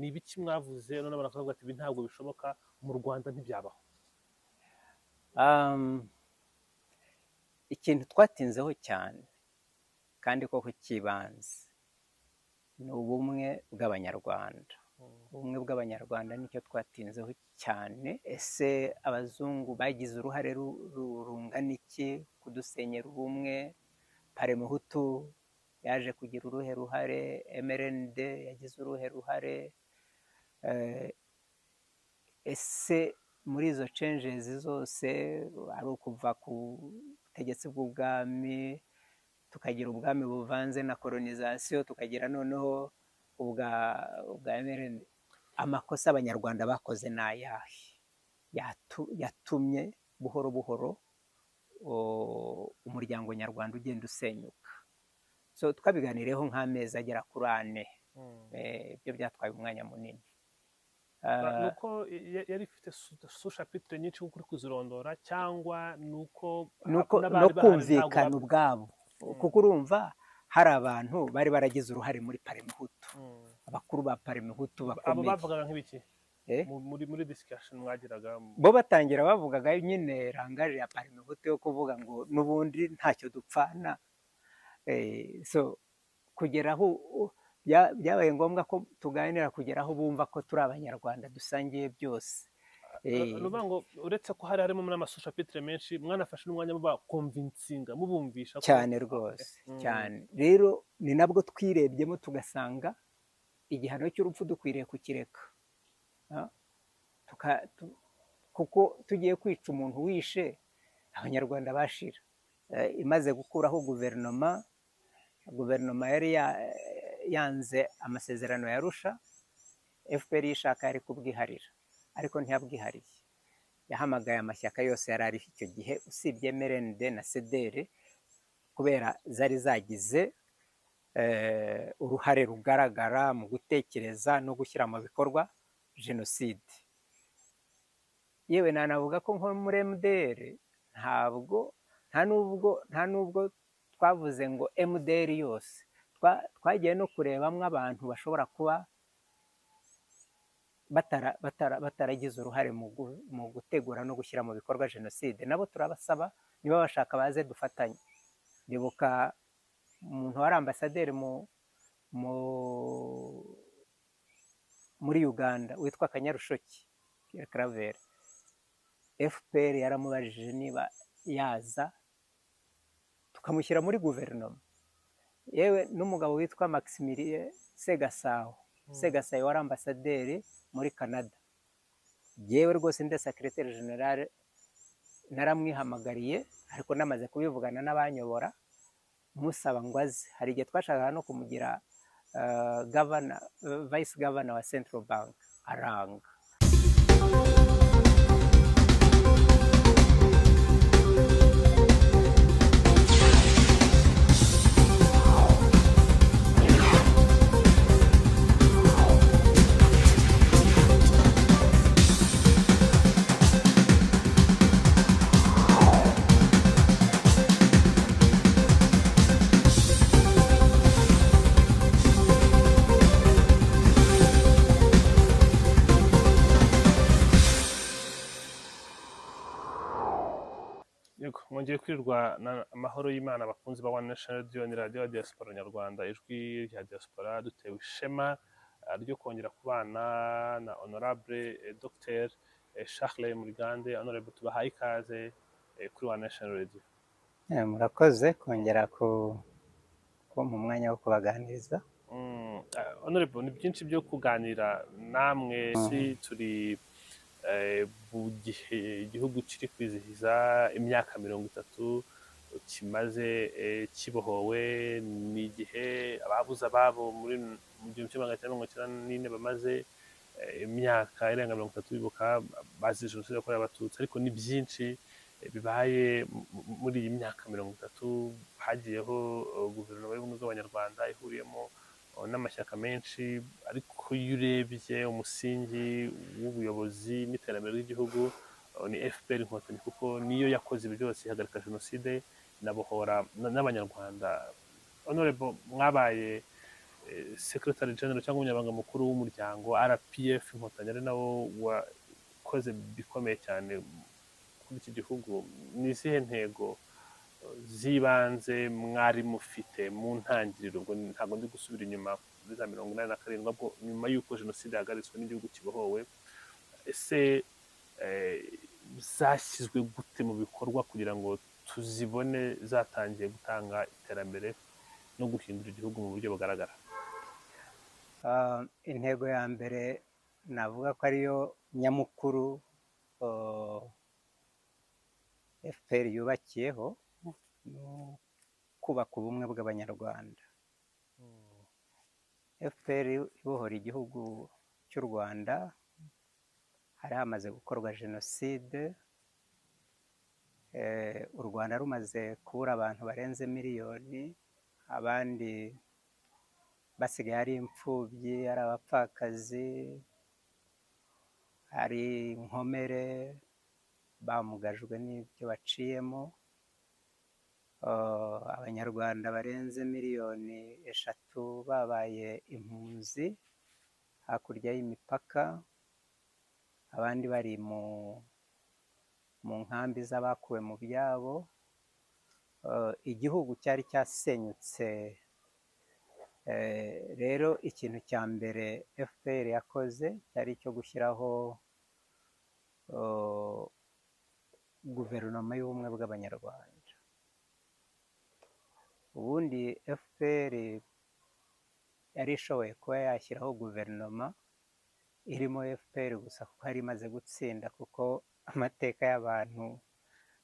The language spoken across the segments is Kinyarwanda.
Ni ibiki mwavuze none bakavuga ati ibi ntabwo bishoboka mu Rwanda, ntibyabaho? Ikintu twatinzeho cyane kandi koko cy'ibanze ni ubumwe bw'Abanyarwanda. Ubumwe bw'Abanyarwanda nicyo twatinzeho cyane. Ese abazungu bagize uruhare rungana iki kudusenyera ubumwe? Parmehutu yaje kugira uruhe ruhare? MRND yagize uruhe ruhare? Ese muri izo changes zose, ari ukuva ku butegetsi bw'ubwami, tukagira ubwami buvanze na colonisation, tukagira noneho ubwa MRND, amakosa Abanyarwanda bakoze ni ayahe yatumye buhoro buhoro umuryango nyarwanda ugenda usenyuka? So twabiganireho nk'amezi agera kuri 4. Ibyo byatwaye umwanya munini. Nuko yari ifite sous-chapitre nyinshi nk'uko uri kuzirondora, cyangwa nuko nuko no kumvikana ubwabo, kuko urumva hari abantu bari baragize uruhare muri Parmehutu, abakuru ba Parmehutu bakomeye. Abo bavugaga nk'ibiki muri discussion mwagiraga? Bo batangira bavugaga nyine langage ya Parmehutu yo kuvuga ngo n'ubundi ntacyo dupfana. So kugera aho byabaye ngombwa ko tuganira kugera aho bumva ko turi Abanyarwanda dusangiye byose. Nuvuga ngo uretse ko hari harimo n'amasous-chapitre menshi, mwanafashe n'umwanya mubaconvincinga, mubumvisha cyane rwose cyane. Rero ni nabwo twirebyemo tugasanga igihano cy'urupfu dukwiriye kukireka, kuko tugiye kwica umuntu wishe Abanyarwanda bashira. Imaze gukuraho guverinoma yari yanze amasezerano ya Arusha, FPR yishaka yari kubwiharira, ariko ntiyabwihariye. Yahamagaye amashyaka yose yari ariho icyo gihe usibye MRND na CDR, kubera zari zagize uruhare rugaragara mu gutekereza no gushyira mu bikorwa jenoside. Yewe nanavuga ko nko muri MDR ntabwo nta nubwo twavuze ngo MDR yose, twagiye no kurebamwo abantu bashobora kuba bataragize uruhare mu gutegura no gushyira mu bikorwa jenoside, nabo turabasaba niba bashaka baze dufatanye. Ndibuka umuntu wari ambasaderi muri Uganda witwa Kanyarushoki Pierre Claver, FPR yaramubajije niba yaza tukamushyira muri guverinoma. Yewe n'umugabo witwa Maximilien Segasaho, Segasaho wari ambasaderi muri Canada, yewe rwose nde secrétaire général naramwihamagariye, ariko namaze kubivugana n'abanyobora musaba ngo aze. Hari igihe twashakaga no kumugira governor, vice governor wa Central Bank, aranga. Mwongeye kwirirwa amahoro y'Imana abakunzi ba One Nation Radio, ni radio ya diaspora nyarwanda, ijwi rya diaspora. Dutewe ishema ryo kongera kubana na Honorable Dr Charles Murigande. Honorable, tubahaye ikaze kuri One Nation Radio. Murakoze kongera kumpa umwanya wo kubaganiriza. Honorable, ni byinshi byo kuganira namwe. Si turi mu gihe igihugu kiri kwizihiza imyaka 30 kimaze kibohowe, ni igihe ababuze ababo muri 1994 bamaze imyaka irenga 30 bibuka bazize jenoside yakorewe Abatutsi. Ariko ni byinshi bibaye muri iyi myaka 30. Hagiyeho guverinoma y'ubumwe bw'Abanyarwanda ihuriyemo n'amashyaka menshi, ariko iyo urebye umusingi w'ubuyobozi n'iterambere ry'igihugu ni FPR Inkotanyi, kuko niyo yakoze ibi byose, ihagarika jenoside inabohora n'Abanyarwanda. Honorable, mwabaye Secretary General cyangwa umunyamabanga mukuru w'umuryango RPF Inkotanyi, ari nawo wakoze bikomeye cyane kuri iki gihugu, ni izihe ntego z'ibanze mwari mufite mu ntangiriro? Ubwo ntabwo ndi gusubira inyuma muri za 87, ahubwo nyuma y'uko jenoside yahagaritswe n'igihugu kibohowe, ese zashyizwe gute mu bikorwa kugira ngo tuzibone zatangiye gutanga iterambere no guhindura igihugu mu buryo bugaragara? Intego ya mbere navuga ko ariyo nyamukuru FPR yubakiyeho ni kubaka ubumwe bw'Abanyarwanda. FPR ibohora igihugu cy'u Rwanda, hari hamaze gukorwa jenoside, u Rwanda rumaze kubura abantu barenze miliyoni, abandi basigaye ari imfubyi, ari abapfakazi, ari inkomere, bamugajwe n'ibyo baciyemo. Abanyarwanda barenze miliyoni 3 babaye impunzi hakurya y'imipaka, abandi bari mu nkambi z'abakuwe mu byabo. Igihugu cyari cyasenyutse. Rero ikintu cya mbere FPR yakoze cyari icyo gushyiraho guverinoma y'ubumwe bw'Abanyarwanda. Ubundi FPR yari ishoboye kuba yashyiraho guverinoma irimo FPR gusa, kuko yari imaze gutsinda, kuko amateka y'abantu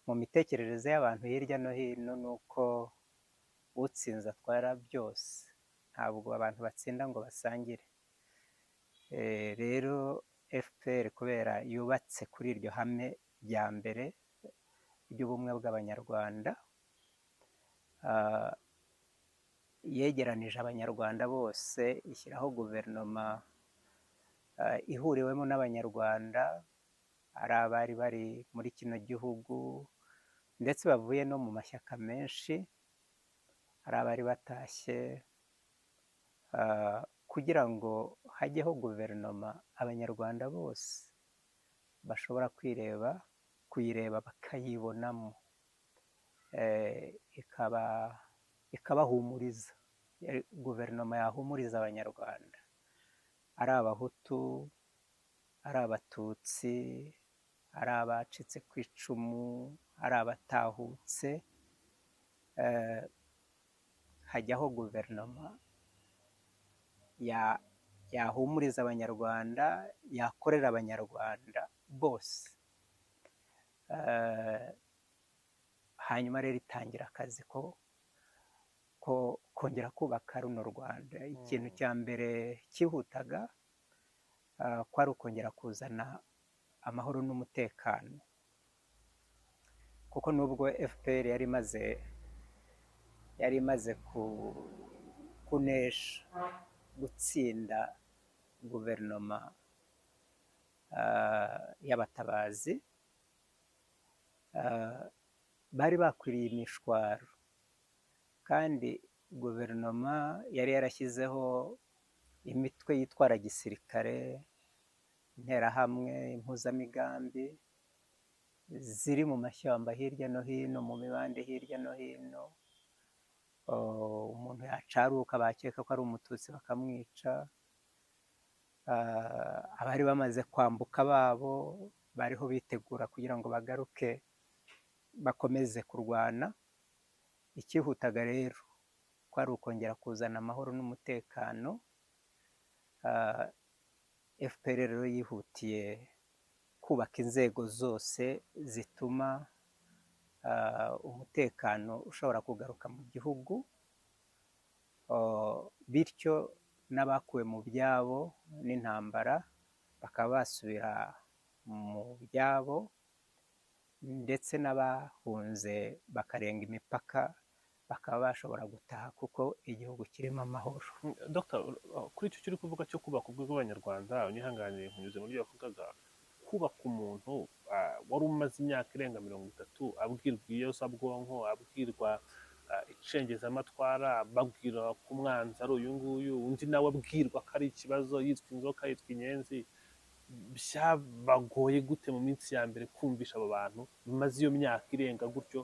mu mitekerereze y'abantu hirya no hino ni uko utsinze atwara byose, ntabwo abantu batsinda ngo basangire. Rero FPR kubera yubatse kuri iryo hame rya mbere ry'ubumwe bw'Abanyarwanda, yegeranije Abanyarwanda bose, ishyiraho guverinoma ihuriwemo n'Abanyarwanda, ari abari bari muri kino gihugu ndetse bavuye no mu mashyaka menshi, ari abari batashye, kugira ngo hajyeho guverinoma Abanyarwanda bose bashobora kwireba, kuyireba bakayibonamo, ikabahumuriza. Guverinoma yahumuriza Abanyarwanda, ari Abahutu, ari Abatutsi, ari abacitse ku icumu, ari abatahutse, hajyaho guverinoma yahumuriza Abanyarwanda, yakorera Abanyarwanda bose. Hanyuma rero itangira akazi ko kongera kubaka runo Rwanda. Ikintu cya mbere cyihutaga kwari ukongera kuzana amahoro n'umutekano, kuko nubwo FPR yari imaze kunesha, gutsinda guverinoma y'abatabazi, bari bakwiriye imishwaro, kandi guverinoma yari yarashyizeho imitwe yitwara gisirikare, interahamwe, impuzamigambi ziri mu mashyamba hirya no hino, mu mibande hirya no hino. Umuntu yacaruka bakeka ko ari Umututsi bakamwica. Abari bamaze kwambuka babo bariho bitegura kugira ngo bagaruke bakomeze kurwana. Icyihutaga rero kwari ukongera kuzana amahoro n'umutekano. FPR rero yihutiye kubaka inzego zose zituma umutekano ushobora kugaruka mu gihugu, bityo n'abakuwe mu byabo n'intambara bakaba basubira mu byabo, ndetse n'abahunze bakarenga imipaka bakaba bashobora gutaha, kuko igihugu kirimo amahoro. Dr, kuri icyo kiri kuvuga cyo kubaka ubumwe bw'Abanyarwanda, unyihanganiye nkunyuze mu byo yavugaga, kubaka umuntu wari umaze imyaka irenga 30 abwirwa iyozabwonko, abwirwa Icengezamatwara, babwira ko umwanzi ari uyu nguyu, undi nawe abwirwa ko ari ikibazo, yitwa inzoka, yitwa inyenzi. Byabagoye gute mu minsi ya mbere kumvisha abo bantu bamaze iyo myaka irenga gutyo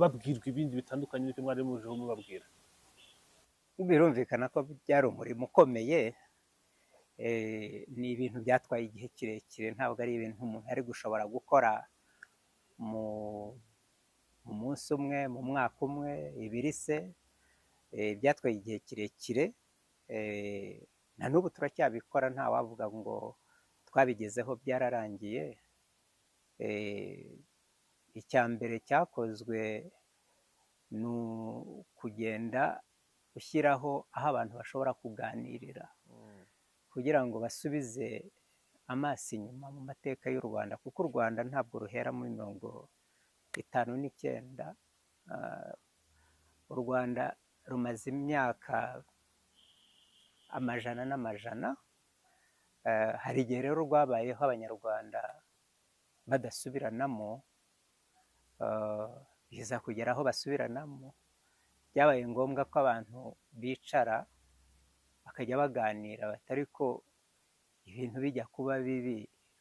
babwirwa ibindi bitandukanye n'ibyo mwari muje mubabwira? Birumvikana ko byari umurimo ukomeye. Ni ibintu byatwaye igihe kirekire, ntabwo ari ibintu umuntu ari gushobora gukora mu munsi umwe, mu mwaka umwe, ibiri se. Byatwaye igihe kirekire, na n'ubu turacyabikora, ntawavuga ngo twabigezeho byararangiye. Icya mbere cyakozwe ni ukugenda ushyiraho aho abantu bashobora kuganirira kugira ngo basubize amaso inyuma mu mateka y'u Rwanda, kuko u Rwanda ntabwo ruhera muri 59. U Rwanda rumaze imyaka amajana n'amajana. Hari igihe rero rwabayeho Abanyarwanda badasubiranamo, biza kugera aho basubiranamo. Byabaye ngombwa ko abantu bicara bakajya baganira, batari ko ibintu bijya kuba bibi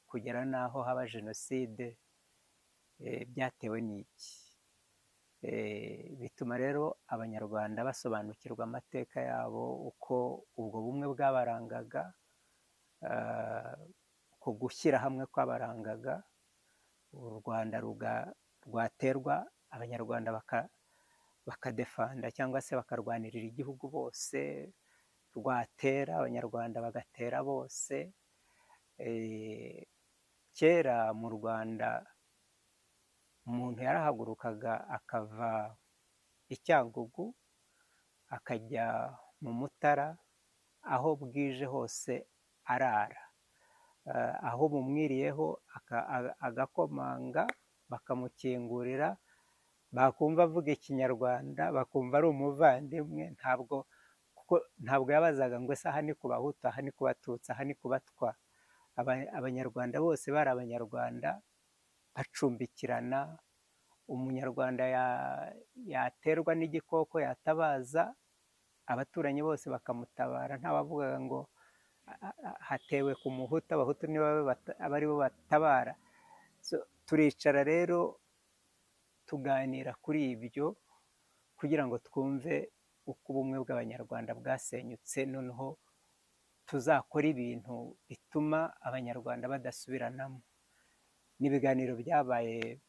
kugera n'aho haba jenoside, byatewe n'iki? Bituma rero Abanyarwanda basobanukirwa amateka yabo, uko ubwo bumwe bwabarangaga, uko gushyira hamwe kwabarangaga, u Rwanda rwaterwa Abanyarwanda bakadefanda cyangwa se bakarwanirira igihugu bose, rwatera Abanyarwanda bagatera bose. Kera mu Rwanda umuntu yarahagurukaga akava i Cyangugu akajya mu Mutara, aho bwije hose arara, aho bumwiriyeho agakomanga bakamukingurira, bakumva avuga Ikinyarwanda bakumva ari umuvandimwe. Ntabwo yabazaga ngo ese aha ni ku Bahutu, aha ni ku Batutsi, aha ni ku Batwa. Abanyarwanda bose bari Abanyarwanda, bacumbikirana. Umunyarwanda yaterwa n'igikoko yatabaza, abaturanyi bose bakamutabara, ntawavugaga ngo hatewe ku Muhutu, Abahutu nibo aba aribo batabara. Turicara rero tuganira kuri ibyo kugira ngo twumve uko ubumwe bw'Abanyarwanda bwasenyutse, noneho tuzakora ibintu bituma Abanyarwanda badasubiranamo. N'ibiganiro byabaye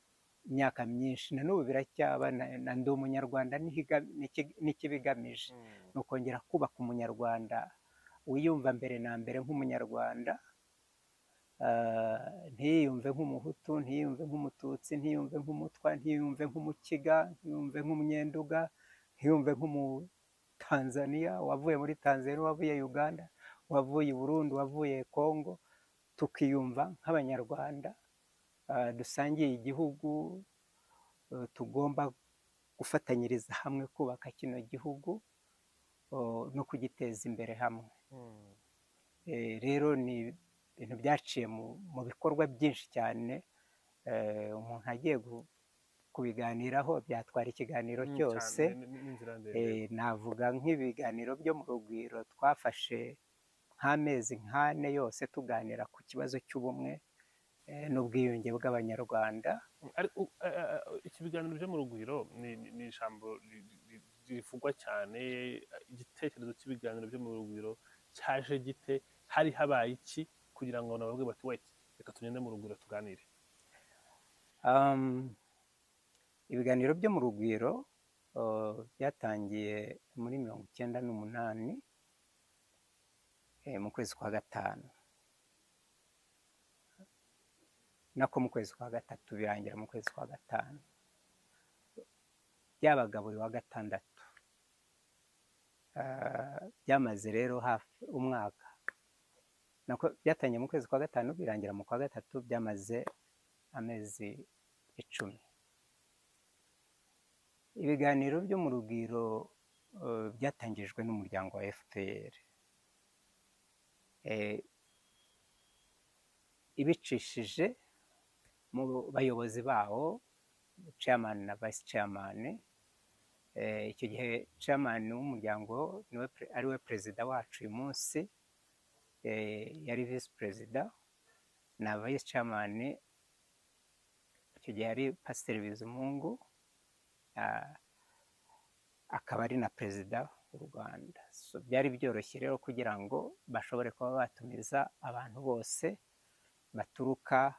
imyaka myinshi, na n'ubu biracyaba. Na Ndi Umunyarwanda n'ikibigamije ni ukongera kubaka Umunyarwanda wiyumva mbere na mbere nk'Umunyarwanda, ntiyiyumve nk'Umuhutu, ntiyiyumve nk'Umututsi, ntiyiyumve nk'Umutwa, ntiyiyumve nk'Umukiga, ntiyiyumve nk'Umunyenduga, ntiyumve nk'Umutanzaniya wavuye muri Tanzania, wavuye Uganda, wavuye i Burundi, wavuye Kongo. Tukiyumva nk'Abanyarwanda dusangiye igihugu, tugomba gufatanyiriza hamwe kubaka kino gihugu no kugiteza imbere hamwe. Rero ni ibintu byaciye mu bikorwa byinshi cyane, umuntu agiye kubiganiraho byatwara ikiganiro cyose. Navuga nk'ibiganiro byo mu Rugwiro twafashe nk'amezi nk'ane yose tuganira ku kibazo cy'ubumwe n'ubwiyunge bw'Abanyarwanda. Iki biganiro byo mu Rugwiro ni ijambo rivugwa cyane. Igitekerezo cy'ibiganiro byo mu Rugwiro cyaje gite? Hari habaye iki kugira ngo abantu bavuge bati wait, reka tugende mu Rugwiro tuganire? Ibiganiro byo mu Rugwiro byatangiye muri 98 mu kwezi kwa 5, nako mu kwezi kwa 3 birangira mu kwezi kwa 5. Byabaga buri wa gatandatu. Byamaze rero hafi umwaka, nako byatangiye mu kwezi kwa 5 birangira mu kwa 3, byamaze amezi 10. Ibiganiro byo mu Rugwiro byatangijwe n'umuryango wa FPR, ibicishije mu bayobozi bawo, chairman na vice chairman. Icyo gihe chairman w'umuryango niwe ariwe perezida wacu uyu munsi, yari visi perezida na vice chairman, icyo gihe yari Pasiteri Bizimungu, akaba ari na perezida w'u Rwanda. So, byari byoroshye rero kugira ngo bashobore kuba batumiza abantu bose baturuka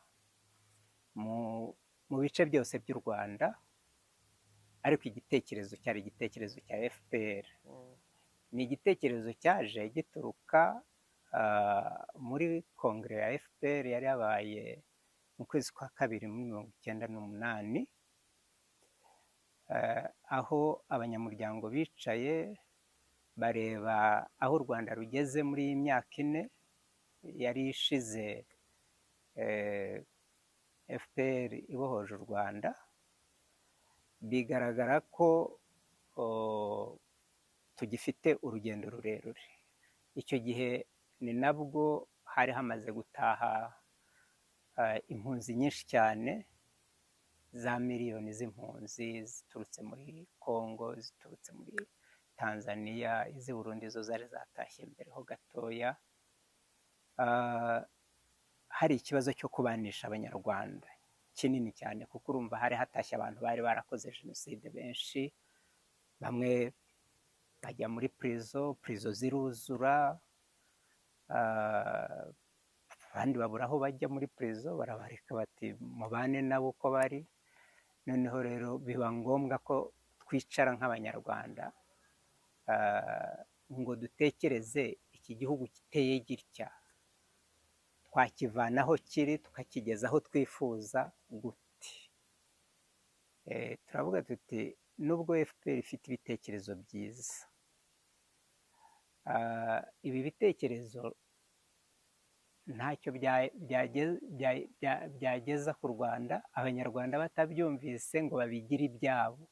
mu bice byose by'u Rwanda, ariko igitekerezo cyari igitekerezo cya FPR. Ni igitekerezo cyaje gituruka muri kongere ya FPR yari yabaye mu kwezi kwa kabiri muri 98, aho abanyamuryango bicaye bareba aho u Rwanda rugeze muri iyi myaka 4 yari ishize, FPR ibohoje u Rwanda. Bigaragara ko tugifite urugendo rurerure. Icyo gihe ni nabwo hari hamaze gutaha impunzi nyinshi cyane, za miliyoni z'impunzi ziturutse muri Congo, ziturutse muri Tanzania, iz'i Burundi zo zari zatashye mbere ho gatoya. Hari ikibazo cyo kubanisha Abanyarwanda kinini cyane, kuko urumva hari hatashye abantu bari barakoze jenoside benshi, bamwe bajya muri prison, prison ziruzura, abandi babura aho bajya muri prison, barabareka bati mubane nabo uko bari. Noneho rero biba ngombwa ko twicara nk'Abanyarwanda, ngo dutekereze iki gihugu giteye gitya, twakivanaho kiri tukakigeza aho twifuza gute? Turavuga tuti nubwo FPR ifite ibitekerezo byiza, ibi bitekerezo ntacyo byageza ku Rwanda Abanyarwanda batabyumvise ngo babigire ibyabo.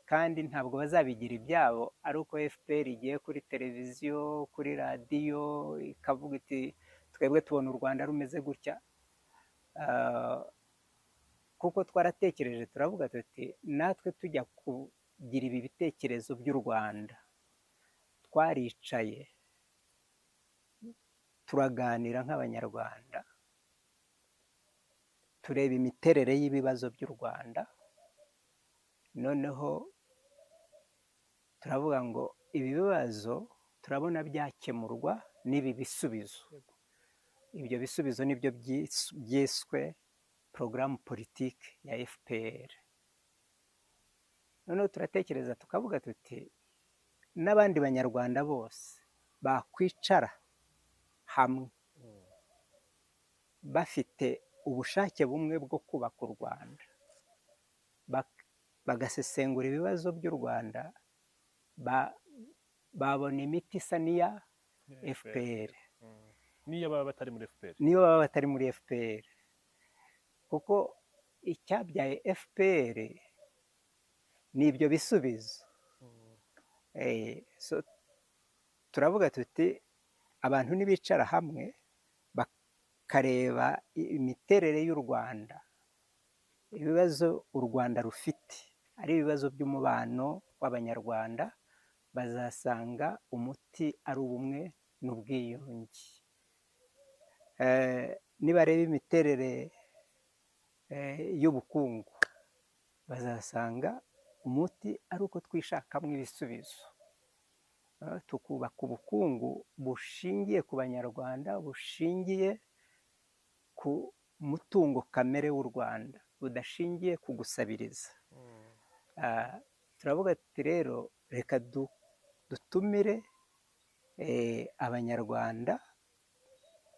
Kandi ntabwo bazabigira ibyabo ari uko FPR igiye kuri televiziyo, kuri radiyo, ikavuga iti twebwe tubona u Rwanda rumeze gutya. Kuko twaratekereje turavuga tuti natwe tujya kugira ibi bitekerezo by'u Rwanda, twaricaye turaganira nk'Abanyarwanda, tureba imiterere y'ibibazo by'u Rwanda, noneho turavuga ngo ibi bibazo turabona byakemurwa n'ibi bisubizo. Ibyo bisubizo nibyo byiswe porogaramu politiki ya FPR. Noneho turatekereza tukavuga tuti n'abandi Banyarwanda bose bakwicara hamwe bafite ubushake bumwe bwo kubaka u Rwanda, bagasesengura ibibazo by'u Rwanda, babona imiti isa n'iya FPR. Niyo baba batari muri FPR. Niyo baba batari muri FPR. Kuko icyabyaye FPR ni ibyo bisubizo. So, turavuga tuti abantu nibicara hamwe bakareba imiterere y'u Rwanda, ibibazo u Rwanda rufite ari ibibazo by'umubano w'Abanyarwanda, bazasanga umuti ari ubumwe n'ubwiyunge. Nibareba imiterere y'ubukungu, bazasanga umuti ari uko twishakamo ibisubizo, tukubaka ubukungu bushingiye ku Banyarwanda, bushingiye ku mutungo kamere w'u Rwanda, budashingiye ku gusabiriza. Turavuga ati rero reka dutumire Abanyarwanda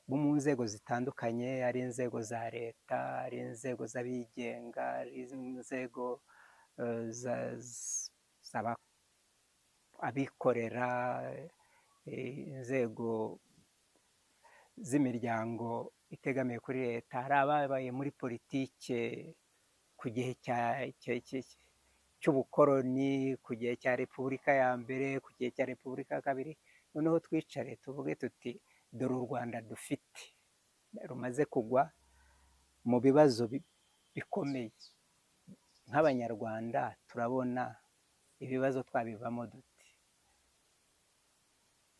bo mu nzego zitandukanye, ari inzego za leta, ari inzego z'abigenga, ari inzego abikorera, inzego z'imiryango itegamiye kuri leta, hari ababaye muri politike ku gihe cy'ubukoroni, ku gihe cya Repubulika ya mbere, ku gihe cya Repubulika ya kabiri. Noneho twicare tuvuge tuti dore u Rwanda dufite rumaze kugwa mu bibazo bikomeye, Nk'Abanyarwanda turabona ibibazo twabivamo dute?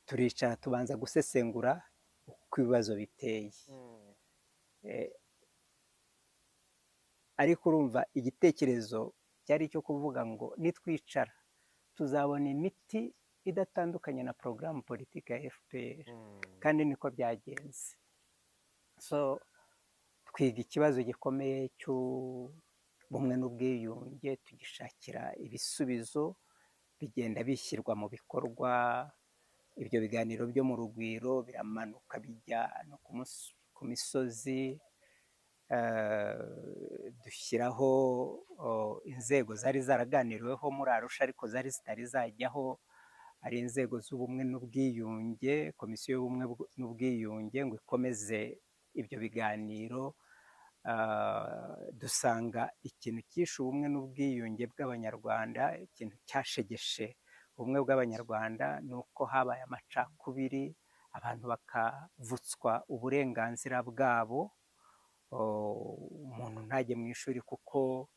Turicara tubanza gusesengura uko ibibazo biteye. Ariko urumva igitekerezo cyari icyo kuvuga ngo nitwicara tuzabona imiti idatandukanye na porogaramu politiki ya FPR, kandi niko byagenze. So twiga ikibazo gikomeye cy'ubumwe n'ubwiyunge, tugishakira ibisubizo, bigenda bishyirwa mu bikorwa. Ibyo biganiro byo mu Rugwiro biramanuka bijya no ku misozi, dushyiraho inzego zari zaraganiriweho muri Arusha ariko zari zitari zajyaho, ari inzego z'ubumwe n'ubwiyunge, komisiyo y'ubumwe n'ubwiyunge ngo ikomeze ibyo biganiro. Dusanga ikintu cyishe ubumwe n'ubwiyunge bw'Abanyarwanda, ikintu cyashegeshe ubumwe bw'Abanyarwanda, ni uko habaye amacakubiri, abantu bakavutswa uburenganzira bwabo. Umuntu ntajye mu ishuri kuko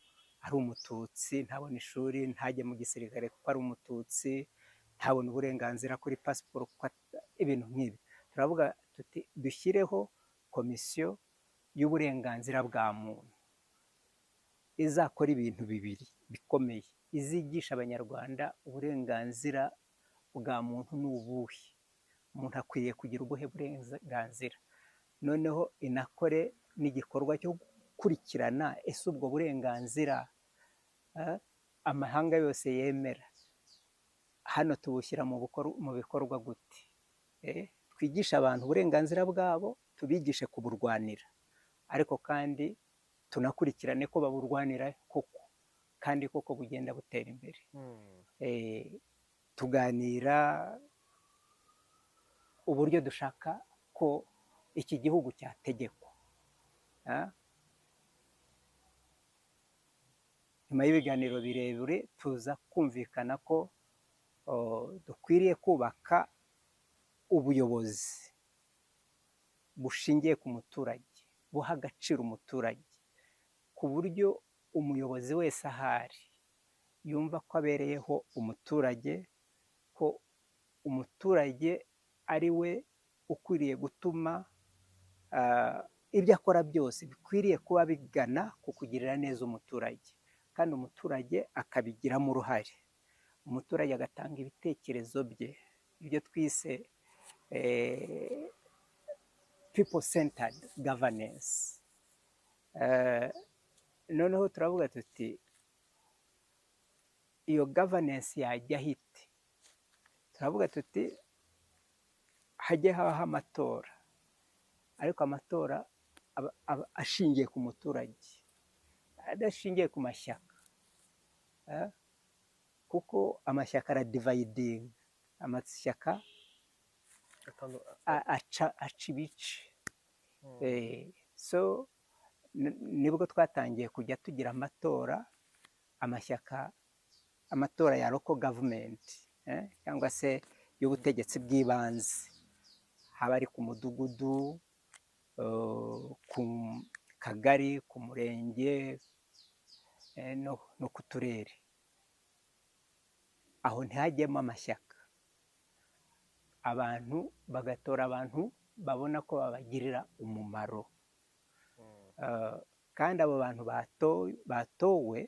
ari Umututsi, ntabone ishuri, ntajye mu gisirikare kuko ari Umututsi, ntabone uburenganzira kuri pasiporo kuko ibintu nk'ibi. Turavuga tuti dushyireho komisiyo y'uburenganzira bwa muntu izakora ibintu bibiri bikomeye: izigisha Abanyarwanda uburenganzira bwa muntu ni ubuhe, umuntu akwiriye kugira ubuhe burenganzira, noneho inakore n'igikorwa cyo gukurikirana ese ubwo burenganzira amahanga yose yemera hano tubushyira mu bikorwa gute? Twigishe abantu uburenganzira bwabo, tubigishe kuburwanira, ariko kandi tunakurikirane ko baburwanira koko, kandi koko bugenda butera imbere. Tuganira uburyo dushaka ko iki gihugu cyategekwa. Nyuma y'ibiganiro birebire tuza kumvikana ko dukwiriye kubaka ubuyobozi bushingiye ku muturage, buha agaciro umuturage, ku buryo umuyobozi wese ahari yumva ko abereyeho umuturage, ko umuturage ari we ukwiriye gutuma ibyo akora byose bikwiriye kuba bigana ku kugirira neza umuturage, kandi umuturage akabigiramo uruhare, umuturage agatanga ibitekerezo bye, ibyo twise people centered governance. Noneho turavuga tuti iyo governance yajya hite? Turavuga tuti hajye habaho amatora, ariko amatora ashingiye ku muturage, adashingiye ku mashyaka, kuko amashyaka aradividinga, amashyaka aca ibice. So nibwo twatangiye kujya tugira amatora, amashyaka, amatora ya local government cyangwa se y'ubutegetsi bw'ibanze, haba ari ku mudugudu, ku kagari, ku murenge, no ku turere. Aho ntihajyemo amashyaka, abantu bagatora abantu babona ko babagirira umumaro, kandi abo bantu batowe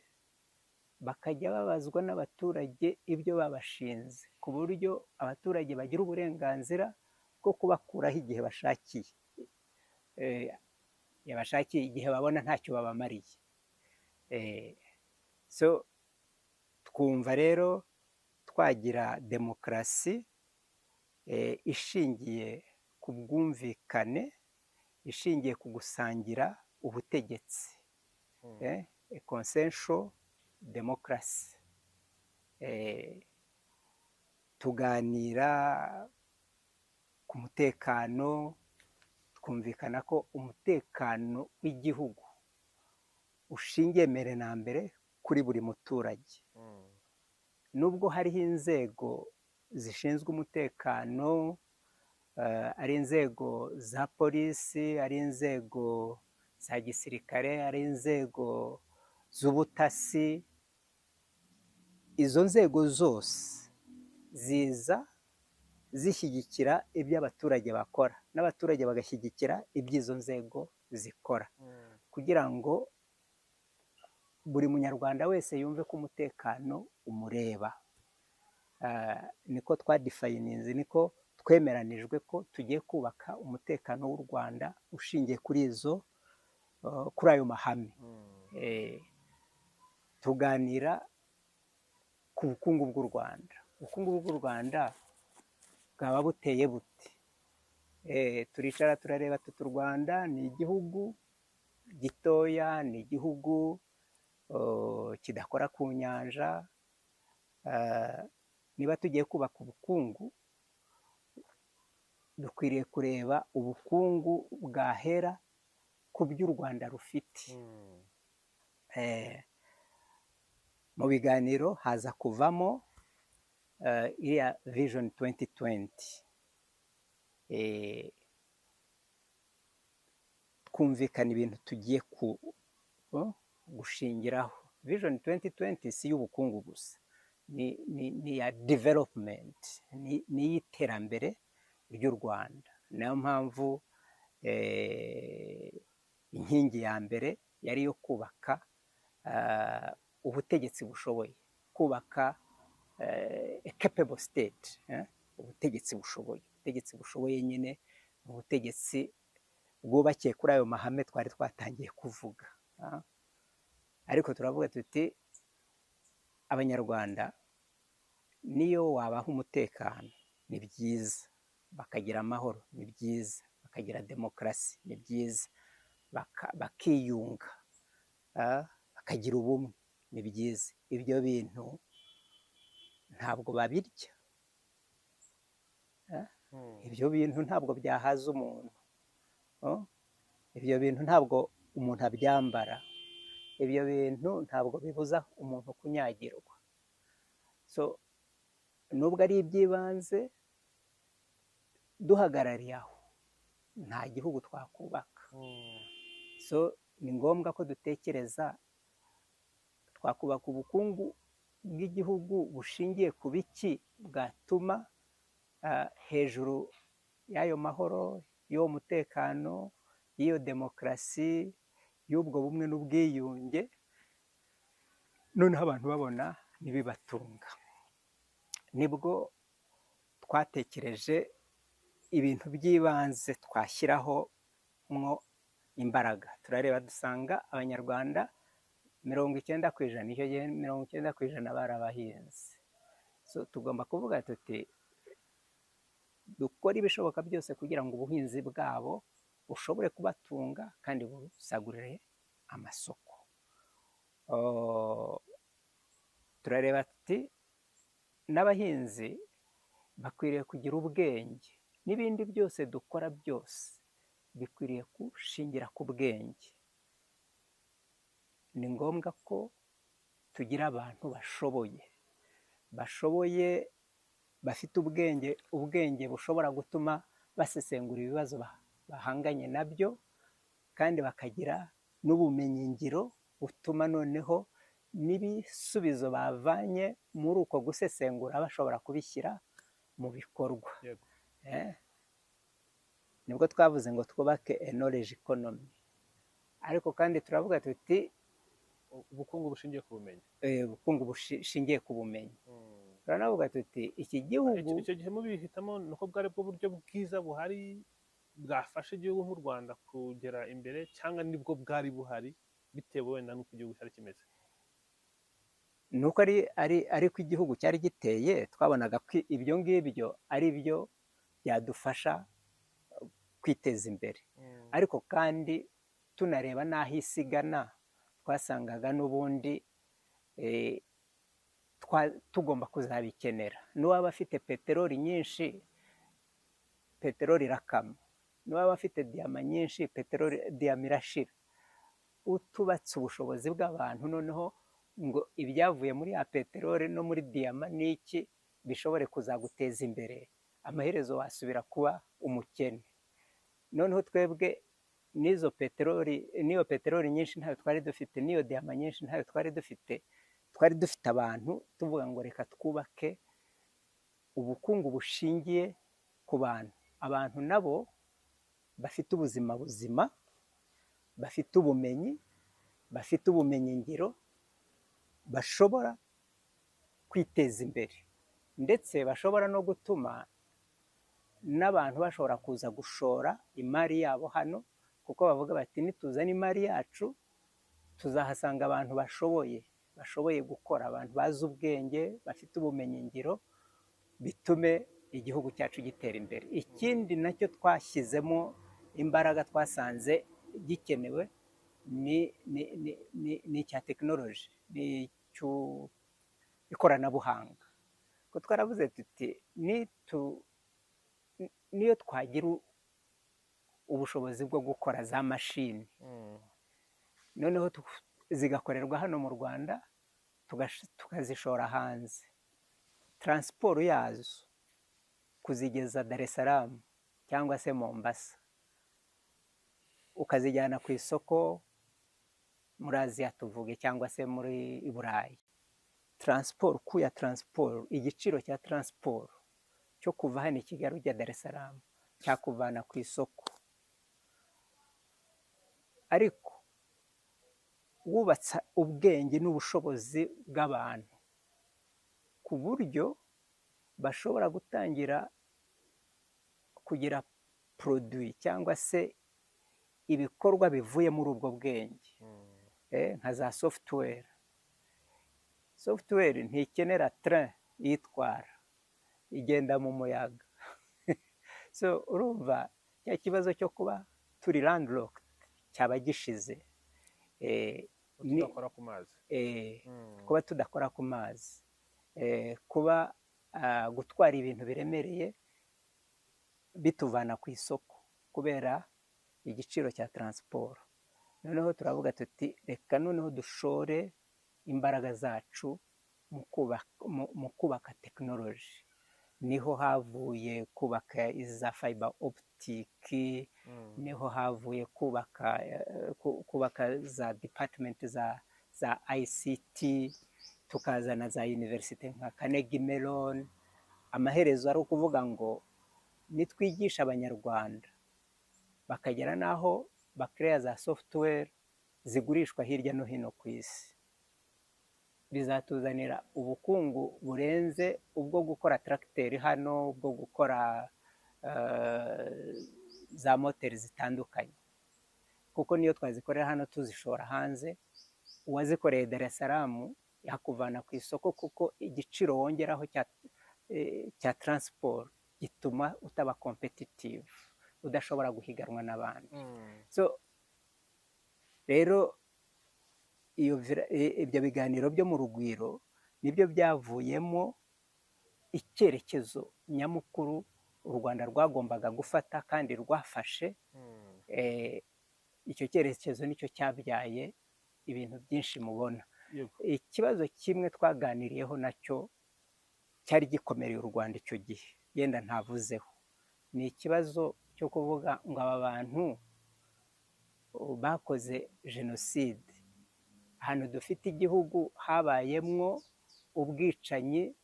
bakajya babazwa n'abaturage ibyo babashinze, ku buryo abaturage bagira uburenganzira bwo kubakuraho igihe bashakiye, yabashakiye igihe babona ntacyo babamariye. So twumva rero twagira demokarasi ishingiye ku bwumvikane, ishingiye ku gusangira ubutegetsi, consensual democracy. Tuganira ku mutekano, twumvikana ko umutekano w'igihugu ushingiye mbere na mbere kuri buri muturage. Nubwo hariho inzego zishinzwe umutekano, ari inzego za polisi, ari inzego za gisirikare, ari inzego z'ubutasi, izo nzego zose ziza zishyigikira ibyo abaturage bakora, n'abaturage bagashyigikira iby'izo nzego zikora, kugira ngo buri munyarwanda wese yumve ko umutekano umureba. Niko twadifayininze, niko twemeranijwe ko tugiye kubaka umutekano w'u Rwanda ushingiye kuri izo kuri ayo mahame. Tuganira ku bukungu bw'u Rwanda. Ubukungu bw'u Rwanda bwaba buteye bute? Turicara turareba tuti u Rwanda ni igihugu gitoya, ni igihugu kidakora ku nyanja. Niba tugiye kubaka ubukungu, dukwiriye kureba ubukungu bwahera ku byo u Rwanda rufite. Mu biganiro haza kuvamo iriya Vision 2020. Twumvikana ibintu tugiye gushingiraho. Vision 2020 si iy'ubukungu gusa, ni iya development, ni iy'iterambere ry'u Rwanda. Niyo mpamvu inkingi ya mbere yari iyo kubaka ubutegetsi bushoboye, kubaka a capable state, ubutegetsi bushoboye. Ubutegetsi bushoboye nyine ni ubutegetsi bwubakiye kuri ayo mahame twari twatangiye kuvuga. Ariko turavuga tuti Abanyarwanda niyo wabaha umutekano ni byiza, bakagira amahoro ni byiza, bakagira demokarasi ni byiza, bakiyunga, bakagira ubumwe ni byiza. Ibyo bintu ntabwo babirya, ibyo bintu ntabwo byahaza umuntu, ibyo bintu ntabwo umuntu abyambara, ibyo bintu ntabwo bibuza umuntu kunyagirwa. So nubwo ari iby'ibanze, duhagarariye aho nta gihugu twakubaka. So ni ngombwa ko dutekereza twakubaka ubukungu bw'igihugu bushingiye ku biki bwatuma hejuru y'ayo mahoro, y'uwo mutekano, y'iyo demokarasi, y'ubwo bumwe n'ubwiyunge, noneho abantu babona n'ibibatunga. Nibwo twatekereje ibintu by'ibanze twashyiraho mwo imbaraga. Turareba dusanga Abanyarwanda 90%, icyo gihe 90% bari abahinzi. So tugomba kuvuga tuti dukore ibishoboka byose kugira ngo ubuhinzi bwabo bushobore kubatunga kandi busagurire amasoko. Turareba tuti n'abahinzi bakwiriye kugira ubwenge, n'ibindi byose dukora byose bikwiriye gushingira ku bwenge. Ni ngombwa ko tugira abantu bashoboye, bashoboye bafite ubwenge, ubwenge bushobora gutuma basesengura ibibazo bahanganye nabyo, kandi bakagira n'ubumenyingiro butuma noneho n'ibisubizo bavanye muri uko gusesengura bashobora kubishyira mu bikorwa. Nibwo twavuze ngo twubake a knowledge economy, ariko kandi turavuga tuti ubukungu bushingiye ku bumenyi, ubukungu bushingiye ku bumenyi. Turanavuga tuti iki gihugu icyo gihe mubihitamo nuko bwari bwo buryo bwiza buhari bwafasha igihugu nk'u Rwanda kugera imbere, cyangwa nibwo bwari buhari bitewe wenda n'uko igihugu cyari kimeze? Nuko ariko igihugu cyari giteye, twabonaga ko ibyo ngibyo ari byo byadufasha kwiteza imbere. Ariko kandi tunareba n'aho isi igana, twasangaga n'ubundi tugomba kuzabikenera. N'uwaba afite peteroli nyinshi, peteroli irakama. N'uwaba afite diyama nyinshi, peteroli diyama irashira. Utubatse ubushobozi bw'abantu noneho ngo ibyavuye muri ya peteroli no muri diyama n'iki bishobore kuzaguteza imbere, amaherezo wasubira kuba umukene. Noneho twebwe N'izo peteroli, n'iyo peteroli nyinshi ntayo twari dufite, n'iyo diyama nyinshi ntayo twari dufite. Twari dufite abantu, tuvuga ngo reka twubake ubukungu bushingiye ku bantu, abantu nabo bafite ubuzima buzima, bafite ubumenyi, bafite ubumenyingiro, bashobora kwiteza imbere, ndetse bashobora no gutuma n'abantu bashobora kuza gushora imari yabo hano, kuko bavuga bati nituzana imari yacu tuzahasanga abantu bashoboye gukora, abantu bazi ubwenge, bafite ubumenyingiro, bitume igihugu cyacu gitera imbere. Ikindi nacyo twashyizemo imbaraga twasanze gikenewe ni icya tekinoloji, ni icy'ikoranabuhanga. Ko twaravuze tuti niyo twagira ubushobozi bwo gukora za mashini, noneho zigakorerwa hano mu Rwanda, tukazishora hanze, transport yazo kuzigeza Dar es Salaam cyangwa se Mombasa, ukazijyana ku isoko muri Aziya tuvuge, cyangwa se muri i Burayi, transport kuya transport, igiciro cya transport cyo kuva hano i Kigali ujya Dar es Salaam cyakuvana ku isoko. Ariko wubatse ubwenge n'ubushobozi bw'abantu ku buryo bashobora gutangira kugira produit cyangwa se ibikorwa bivuye muri ubwo bwenge, nka za software. Software ntikenera train iyitwara, igenda mu muyaga. So urumva cya kibazo cyo kuba turi landlocked cyaba gishize. Tudakora ku mazi. Kuba tudakora ku mazi, kuba gutwara ibintu biremereye bituvana ku isoko kubera igiciro cya transport. Noneho turavuga tuti reka noneho dushore imbaraga zacu mu kubaka tekinoloji. Niho havuye kubaka iza fiber optic, niho havuye kubaka za department za ICT, tukazana za université nka Carnegie Mellon. Amaherezo ari ukuvuga ngo nitwigisha Abanyarwanda bakagera n'aho bakereya za software zigurishwa hirya no hino ku isi, bizatuzanira ubukungu burenze ubwo gukora tracteur hano, ubwo gukora za moteri zitandukanye, kuko niyo twazikorera hano tuzishora hanze, uwazikoreye Dar es Salaam yakuvana ku isoko, kuko igiciro wongeraho cya transport gituma utaba competitive, udashobora guhiganwa n'abandi. So rero ibyo biganiro byo mu Rugwiro nibyo byavuyemo icyerekezo nyamukuru u Rwanda rwagombaga gufata kandi rwafashe. Icyo cyerekezo nicyo cyabyaye ibintu byinshi mubona. Ikibazo kimwe twaganiriyeho nacyo cyari gikomereye u Rwanda icyo gihe, yenda ntavuzeho, ni ikibazo cyo kuvuga ngo aba bantu bakoze jenoside, ahantu dufite igihugu habayemwo ubwicanyi,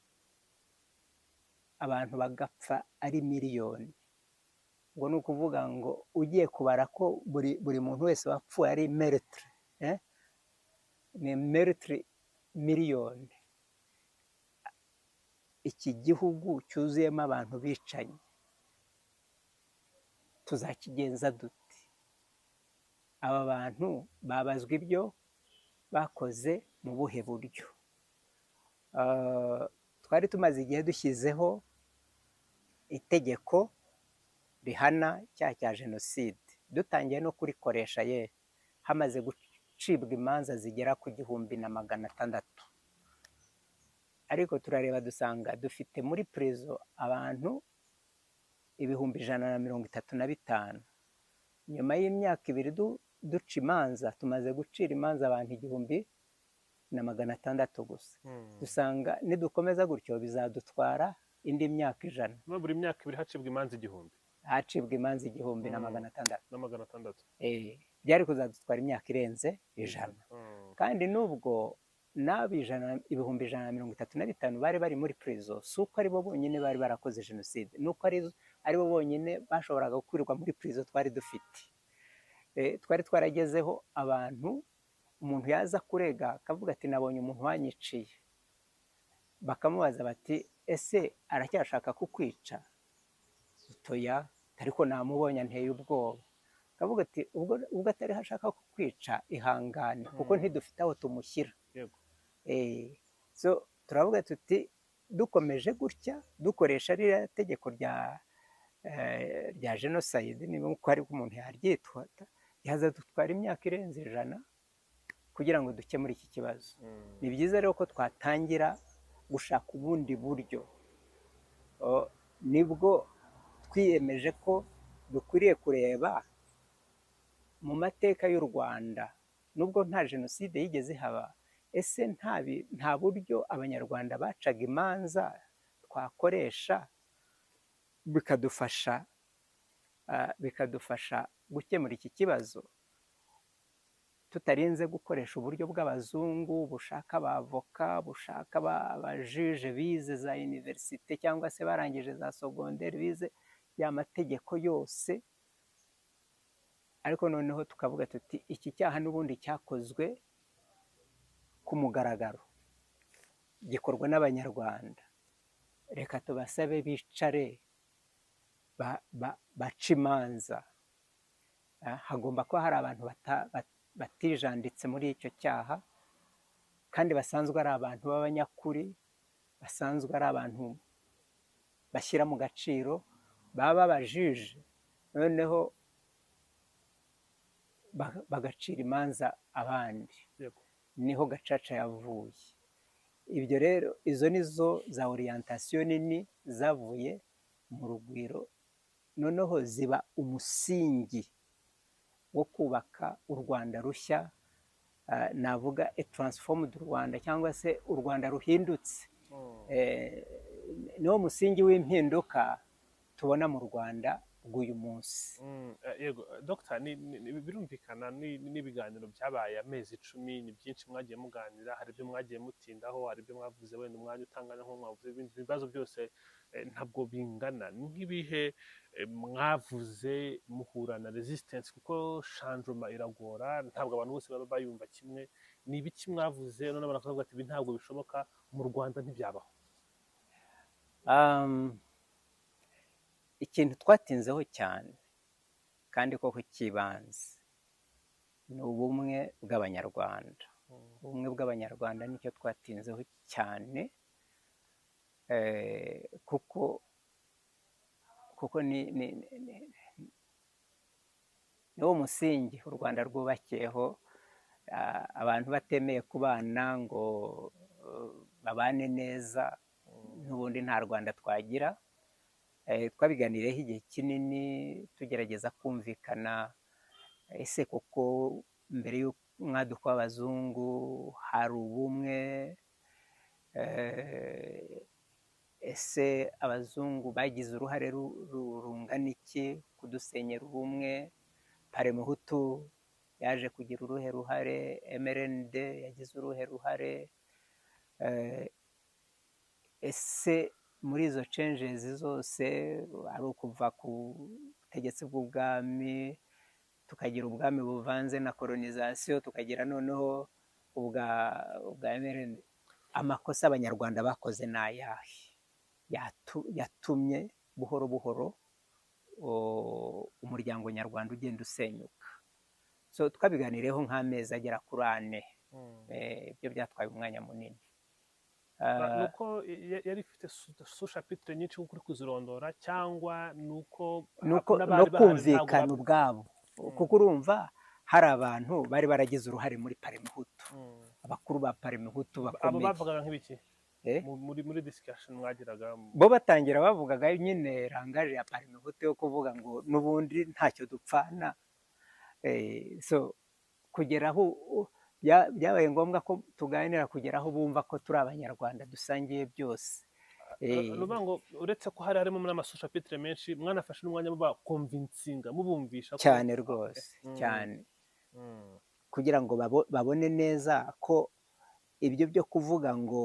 abantu bagapfa ari miliyoni. Ngo ni ukuvuga ngo ugiye kubara ko buri muntu wese wapfuye ari meurtre, ni meurtre miliyoni. Iki gihugu cyuzuyemo abantu bicanyi tuzakigenza dute? Aba bantu babazwa ibyo bakoze mu buhe buryo? Twari tumaze igihe dushyizeho itegeko rihana icyaha cya jenoside, dutangiye no kurikoresha, ye hamaze gucibwa imanza zigera ku 1600, ariko turareba dusanga dufite muri prison abantu 135,000. Nyuma y'imyaka 2 duca imanza, tumaze gucira imanza abantu 1600 gusa. Dusanga nidukomeza gutyo bizadutwara indi myaka 100. Buri myaka 2 hacibwa imanza 1000. Hacibwa imanza igihumbi na magana atandatu. Na 600. Byari kuzadutwara imyaka irenze 100. Kandi nubwo n'abo 135,000 bari bari muri prison, si uko aribo bonyine bari barakoze jenoside, ni uko aribo bonyine bashoboraga gukurirwa muri prison twari dufite. Twari twaragezeho abantu, umuntu yaza kurega akavuga ati nabonye umuntu wanyiciye, bakamubaza bati ese aracyashaka kukwica? Utoya, ariko namubonye anteye ubwoba. Akavuga ati ubwo atariho ashaka kukwica ihangane, kuko ntidufite aho tumushyira. So turavuga tuti dukomeje gutya dukoresha ririya tegeko rya jenoside, niba uko ariko umuntu yaryitwa, yazadutwara imyaka irenze 100 kugira ngo dukemure iki kibazo. Ni byiza rero ko twatangira gushaka ubundi buryo. Nibwo twiyemeje ko dukwiriye kureba mu mateka y'u Rwanda, nubwo nta jenoside yigeze ihaba, ese nta buryo Abanyarwanda bacaga imanza twakoresha bikadufasha gukemura iki kibazo, tutarinze gukoresha uburyo bw'abazungu bushaka abavoka, bushaka abajije bize za universite cyangwa se barangije za secondaire, bize ya mategeko yose. Ariko noneho tukavuga tuti iki cyaha n'ubundi cyakozwe ku mugaragaro, gikorwa n'Abanyarwanda, reka tubasabe bicare bace imanza. Hagomba kuba hari abantu batijanditse muri icyo cyaha, kandi basanzwe ari abantu b'abanyakuri, basanzwe ari abantu bashyira mu gaciro, baba babajije noneho bagacira imanza abandi. Niho Gacaca yavuye. Ibyo rero izo nizo za orientation nini zavuye mu Rugwiro, noneho ziba umusingi wo kubaka u Rwanda rushya, navuga a transformed Rwanda cyangwa se u Rwanda ruhindutse. Niwo musingi w'impinduka tubona mu Rwanda rw'uyu munsi. Yego Dr, birumvikana n'ibiganiro byabaye amezi 10, ni byinshi mwagiye muganira, hari ibyo mwagiye mutindaho, hari ibyo mwavuze wenda umwanya utangana nko mwavuze ibibazo byose ntabwo bingana. Ni nk'ibihe mwavuze muhura na resistance, kuko changement iragora, ntabwo abantu bose baba bayumva kimwe. Ni ibiki mwavuze none bakavuga ati ibi ntabwo bishoboka mu Rwanda, ntibyabaho? Ikintu twatinzeho cyane kandi koko kibanze ni ubumwe bw'Abanyarwanda. Ubumwe bw'Abanyarwanda nicyo twatinzeho cyane, kuko ni wo musingi u Rwanda rwubakiyeho. Abantu batemeye kubana ngo babane neza, n'ubundi nta Rwanda twagira. Twabiganireho igihe kinini tugerageza kumvikana, ese koko mbere y'umwaduko w'abazungu hari ubumwe? Ese abazungu bagize uruhare rungana iki kudusenyera ubumwe? Parmehutu yaje kugira uruhe ruhare? MRND yagize uruhe ruhare? Ese muri izo changes zose, ari ukuva ku butegetsi bw'ubwami tukagira ubwami buvanze na colonisation, tukagira noneho ubwa MRND, amakosa Abanyarwanda bakoze ni ayahe yatumye buhoro buhoro umuryango nyarwanda ugenda usenyuka? So twabiganireho nk'amezi agera kuri 4. Ibyo byatwaye umwanya munini. Nuko yari ifite sous-chapitre nyinshi kuko uri kuzirondora, cyangwa nuko nuko no kumvikana ubwabo, kuko urumva hari abantu bari baragize uruhare muri Parmehutu, abakuru ba Parmehutu bakomeye. Abo bavugaga nk'ibiki muri discussion mwagiraga? Bo batangira bavugaga nyine langage ya Parmehutu yo kuvuga ngo n'ubundi ntacyo dupfana. So kugera aho byabaye ngombwa ko tuganira kugera aho bumva ko turi Abanyarwanda dusangiye byose. Ni ukuvuga ngo uretse ko hari harimo n'amasous-chapitres menshi, mwanafashe n'umwanya mubaconvincinga, mubumvisha ko Cyane rwose, cyane, kugira ngo babone neza ko ibyo byo kuvuga ngo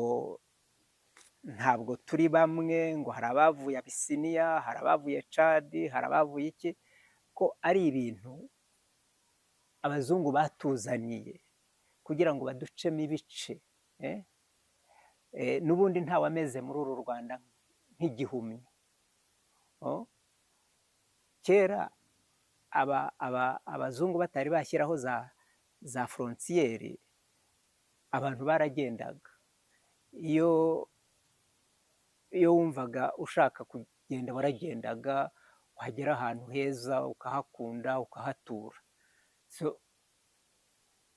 ntabwo turi bamwe, ngo hari abavuye Abisiniya, hari abavuye Cadi, hari abavuye iki, ko ari ibintu abazungu batuzaniye kugira ngo baducemo ibice. N'ubundi ntawameze muri uru Rwanda nk'igihumyo. Kera abazungu batari bashyiraho za frontières, abantu baragendaga. Iyo wumvaga ushaka kugenda waragendaga, wagera ahantu heza ukahakunda, ukahatura. So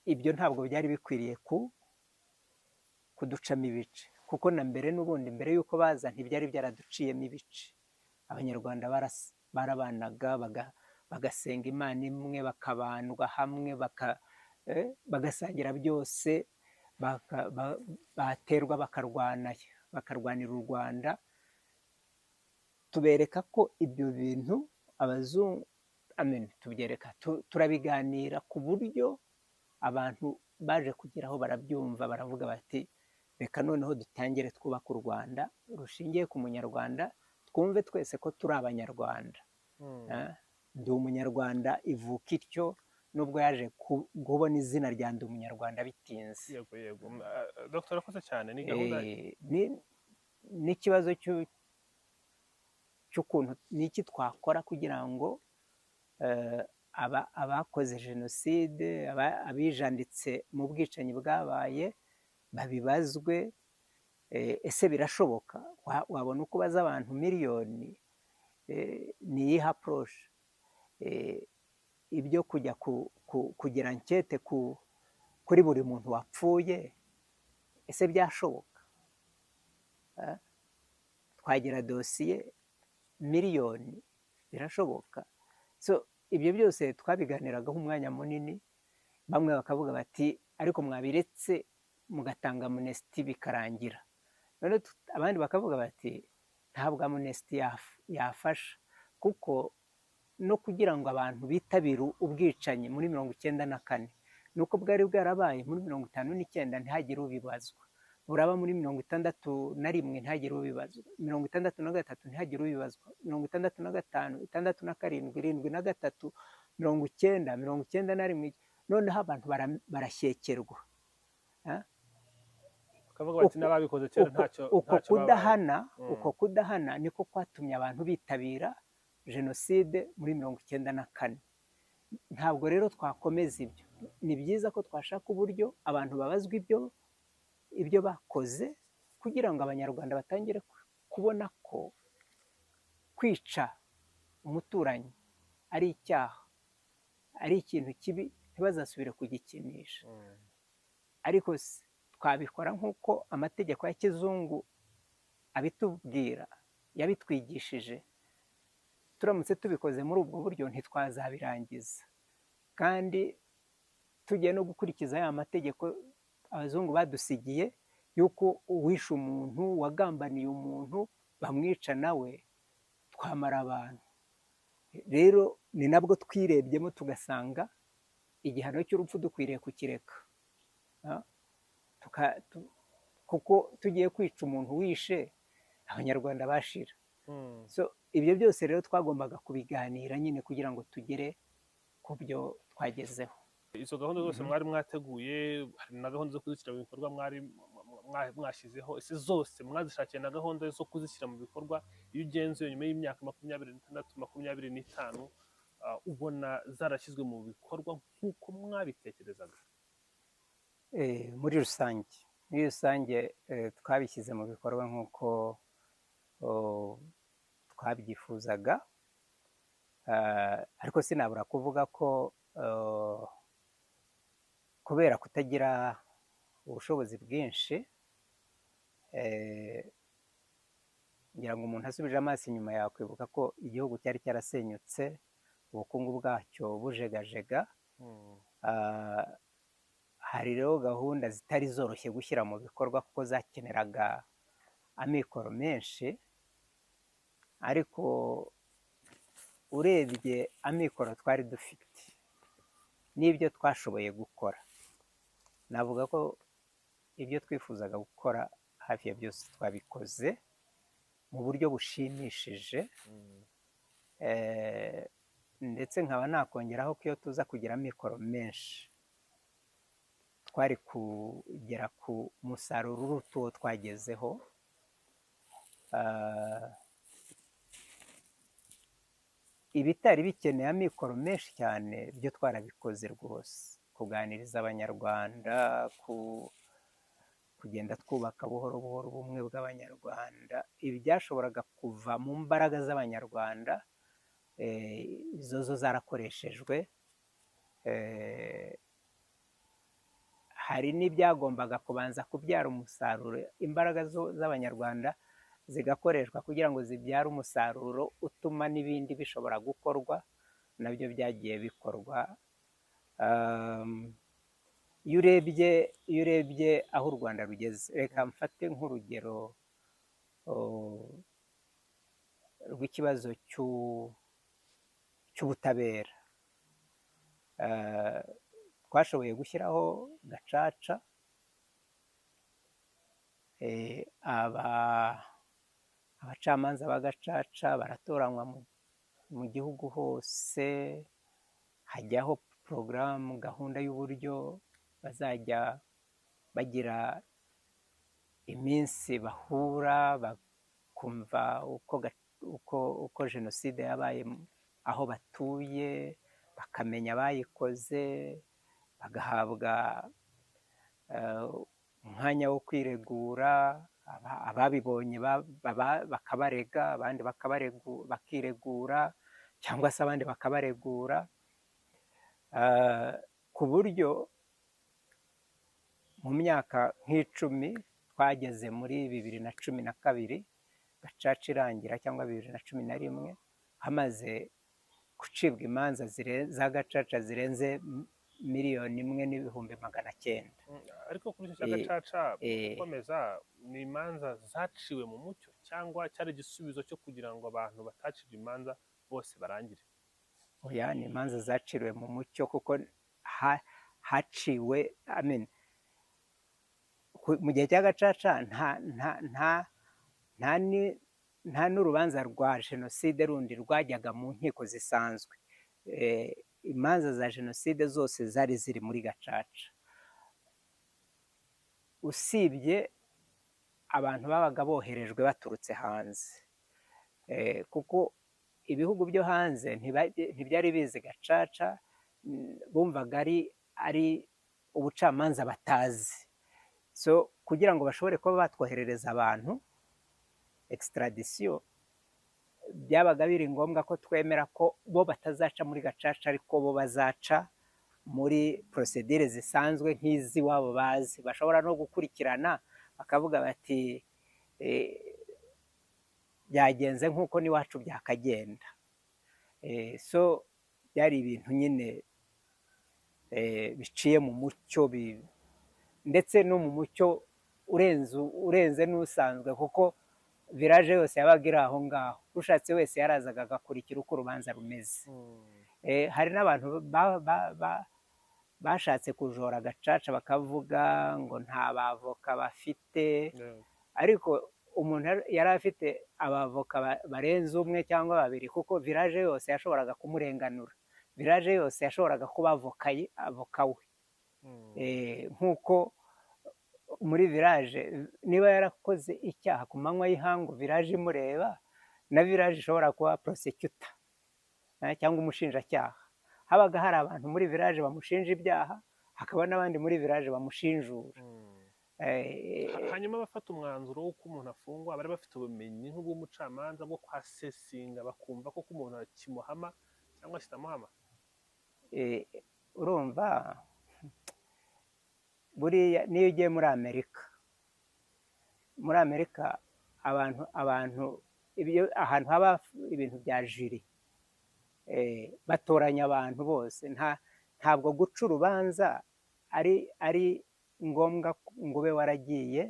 ibyo ntabwo byari bikwiriye kuducamo ibice, kuko na mbere n'ubundi mbere y'uko baza ntibyari byaraduciyemo ibice. Abanyarwanda barabanaga, bagasenga Imana imwe, bakabandwa hamwe, bagasangira byose, baterwa bakarwana, bakarwanira u Rwanda. Tubereka ko ibyo bintu abazungu, amen, tubyereka, turabiganira ku buryo abantu baje kugeraho barabyumva, baravuga bati reka noneho dutangire twubake u Rwanda rushingiye ku munyarwanda, twumve twese ko turi Abanyarwanda. Ndi Umunyarwanda ivuka ityo, nubwo yaje kubona izina rya Ndi Umunyarwanda bitinze. Yego, Dr, urakoze cyane, ni gahunda N'ikibazo cy'ukuntu ni iki twakora kugira ngo abakoze jenoside, abijanditse mu bwicanyi bwabaye babibazwe. Ese birashoboka? Wabona uko ubaza abantu miliyoni? Ni iyihe approche? Ibyo kujya kugira enquête kuri buri muntu wapfuye, ese byashoboka? Twagira dosiye miliyoni, birashoboka? So ibyo byose twabiganiragaho umwanya munini, bamwe bakavuga bati ariko mwabiretse mugatanga amnesty bikarangira. None abandi bakavuga bati ntabwo amnesty yafasha, kuko no kugira ngo abantu bitabire ubwicanyi muri 94 nuko bwari bwarabaye muri 59 ntihagire ubibazwa, buraba muri 61 ntihagire ubibazwa, 63 ntihagire ubibazwa, 65, 67, 73, 90, 91, noneho abantu barashyekerwa. Bakavuga bati n'ababikoze kera ntacyo uko ntacyo babaye. Kudahana, uko kudahana niko kwatumye abantu bitabira jenoside muri 94. Ntabwo rero twakomeza ibyo. Ni byiza ko twashaka uburyo abantu babazwa ibyo bakoze, kugira ngo Abanyarwanda batangire kubona ko kwica umuturanyi ari icyaha, ari ikintu kibi, ntibazasubire kugikinisha. Ariko se twabikora nk'uko amategeko ya kizungu abitubwira, yabitwigishije? Turamutse tubikoze muri ubwo buryo ntitwazabirangiza, kandi tugiye no gukurikiza ya mategeko abazungu badusigiye y'uko uwishe umuntu, wagambaniye umuntu, bamwica nawe, twamara abantu. Rero ni nabwo twirebyemo tugasanga igihano cy'urupfu dukwiriye kukireka, kuko tugiye kwica umuntu wishe, Abanyarwanda bashira. So ibyo byose rero twagombaga kubiganira nyine kugira ngo tugere ku byo twagezeho. Izo gahunda zose mwari mwateguye, hari na gahunda zo kuzishyira mu bikorwa mwari mwashyizeho, ese zose mwazishakiye na gahunda zo kuzishyira mu bikorwa? Iyo ugenzuye nyuma y'imyaka 26, 25, ubona zarashyizwe mu bikorwa nk'uko mwabitekerezaga? Muri rusange, twabishyize mu bikorwa nk'uko twabyifuzaga. Ariko sinabura kuvuga ko kubera kutagira ubushobozi bwinshi, ngira ngo umuntu asubije amaso inyuma yakwibuka ko igihugu cyari cyarasenyutse, ubukungu bwacyo bujegajega. Hari rero gahunda zitari zoroshye gushyira mu bikorwa kuko zakeneraga amikoro menshi, ariko urebye amikoro twari dufite n'ibyo twashoboye gukora, navuga ko ibyo twifuzaga gukora hafi ya byose twabikoze mu buryo bushimishije. Ndetse nkaba nakongeraho ko iyo tuza kugira amikoro menshi twari kugera ku musaruro uruta uwo twagezeho. Ibitari bikeneye amikoro menshi cyane byo twarabikoze rwose, kuganiriza Abanyarwanda, kugenda twubaka buhoro buhoro ubumwe bw'Abanyarwanda, ibyashoboraga kuva mu mbaraga z'Abanyarwanda izo zo zarakoreshejwe. Hari n'ibyagombaga kubanza kubyara umusaruro, imbaraga z'Abanyarwanda zigakoreshwa kugira ngo zibyare umusaruro utuma n'ibindi bishobora gukorwa, nabyo byagiye bikorwa. Iyo urebye aho u Rwanda rugeze, reka mfate nk'urugero rw'ikibazo cy'ubutabera. Twashoboye gushyiraho gacaca, abacamanza ba gacaca baratoranywa mu gihugu hose, hajyaho porogaramu, gahunda y'uburyo bazajya bagira iminsi bahura bakumva uko jenoside yabaye aho batuye, bakamenya abayikoze, bagahabwa umwanya wo kwiregura, ababibonye bakabarega, abandi bakiregura, cyangwa se abandi bakabaregura, ku buryo mu myaka nk'icumi twageze muri 2012 gacaca irangira, cyangwa 2011, hamaze gucibwa imanza za gacaca zirenze 1,900,000. Ariko kuri icyo cya gacaca gukomeza, ni imanza zaciwe mu mucyo cyangwa cyari igisubizo cyo kugira ngo abantu batacibwa imanza bose barangire? Oya, ni imanza zaciriwe mu mucyo, kuko haciwe mu gihe cya gacaca nta n'urubanza rwa jenoside rundi rwajyaga mu nkiko zisanzwe. Imanza za jenoside zose zari ziri muri gacaca, usibye abantu babaga boherejwe baturutse hanze, kuko ibihugu byo hanze ntibyari bizi gacaca, bumvaga ari ubucamanza batazi. So kugira ngo bashobore kuba batwoherereza abantu extradition, byabaga biri ngombwa ko twemera ko bo batazaca muri gacaca, ariko bo bazaca muri procedure zisanzwe nk'iz'iwabo bazi, bashobora no gukurikirana bakavuga bati byagenze nk'uko n'iwacu byakagenda. So byari ibintu nyine biciye mu mucyo, ndetse no mu mucyo urenze n'usanzwe, kuko village yose yabaga iri aho ngaho, ushatse wese yarazaga agakurikira uko urubanza rumeze. Hari n'abantu bashatse kujora gacaca bakavuga ngo nta bavoka bafite, ariko umuntu yari afite abavoka barenze umwe cyangwa babiri, kuko village yose yashoboraga kumurenganura, village yose yashoboraga kuba avoka we. Nk'uko muri village niba yarakoze icyaha ku manywa y'ihangu village imureba, na village ishobora kuba prosecutor cyangwa umushinjacyaha. Habaga hari abantu muri village bamushinja ibyaha, hakaba n'abandi muri village bamushinjura. Hanyuma bafata umwanzuro w'uko umuntu afungwa, bari bafite ubumenyi nk'ubw'umucamanza bwo kwasesinga, bakumva ko umuntu kimuhama cyangwa kitamuhama. Urumva buriya niyo ugiye muri Amerika, abantu ibyo ahantu haba ibintu bya jiri, batoranya abantu bose, ntabwo guca urubanza ari ngombwa ngo ube waragiye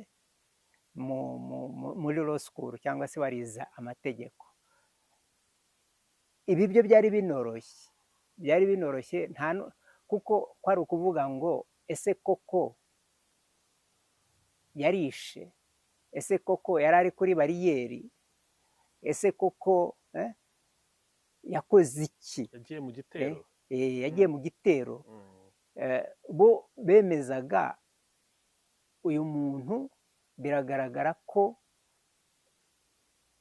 muri law school cyangwa se warize amategeko. Ibi byo byari binoroshye, byari binoroshye, nta kuko kwari ukuvuga ngo ese koko yarishe, ese koko yari ari kuri bariyeri, ese koko yakoze iki, yagiye mu gitero, yagiye mu gitero. Bo bemezaga uyu muntu biragaragara ko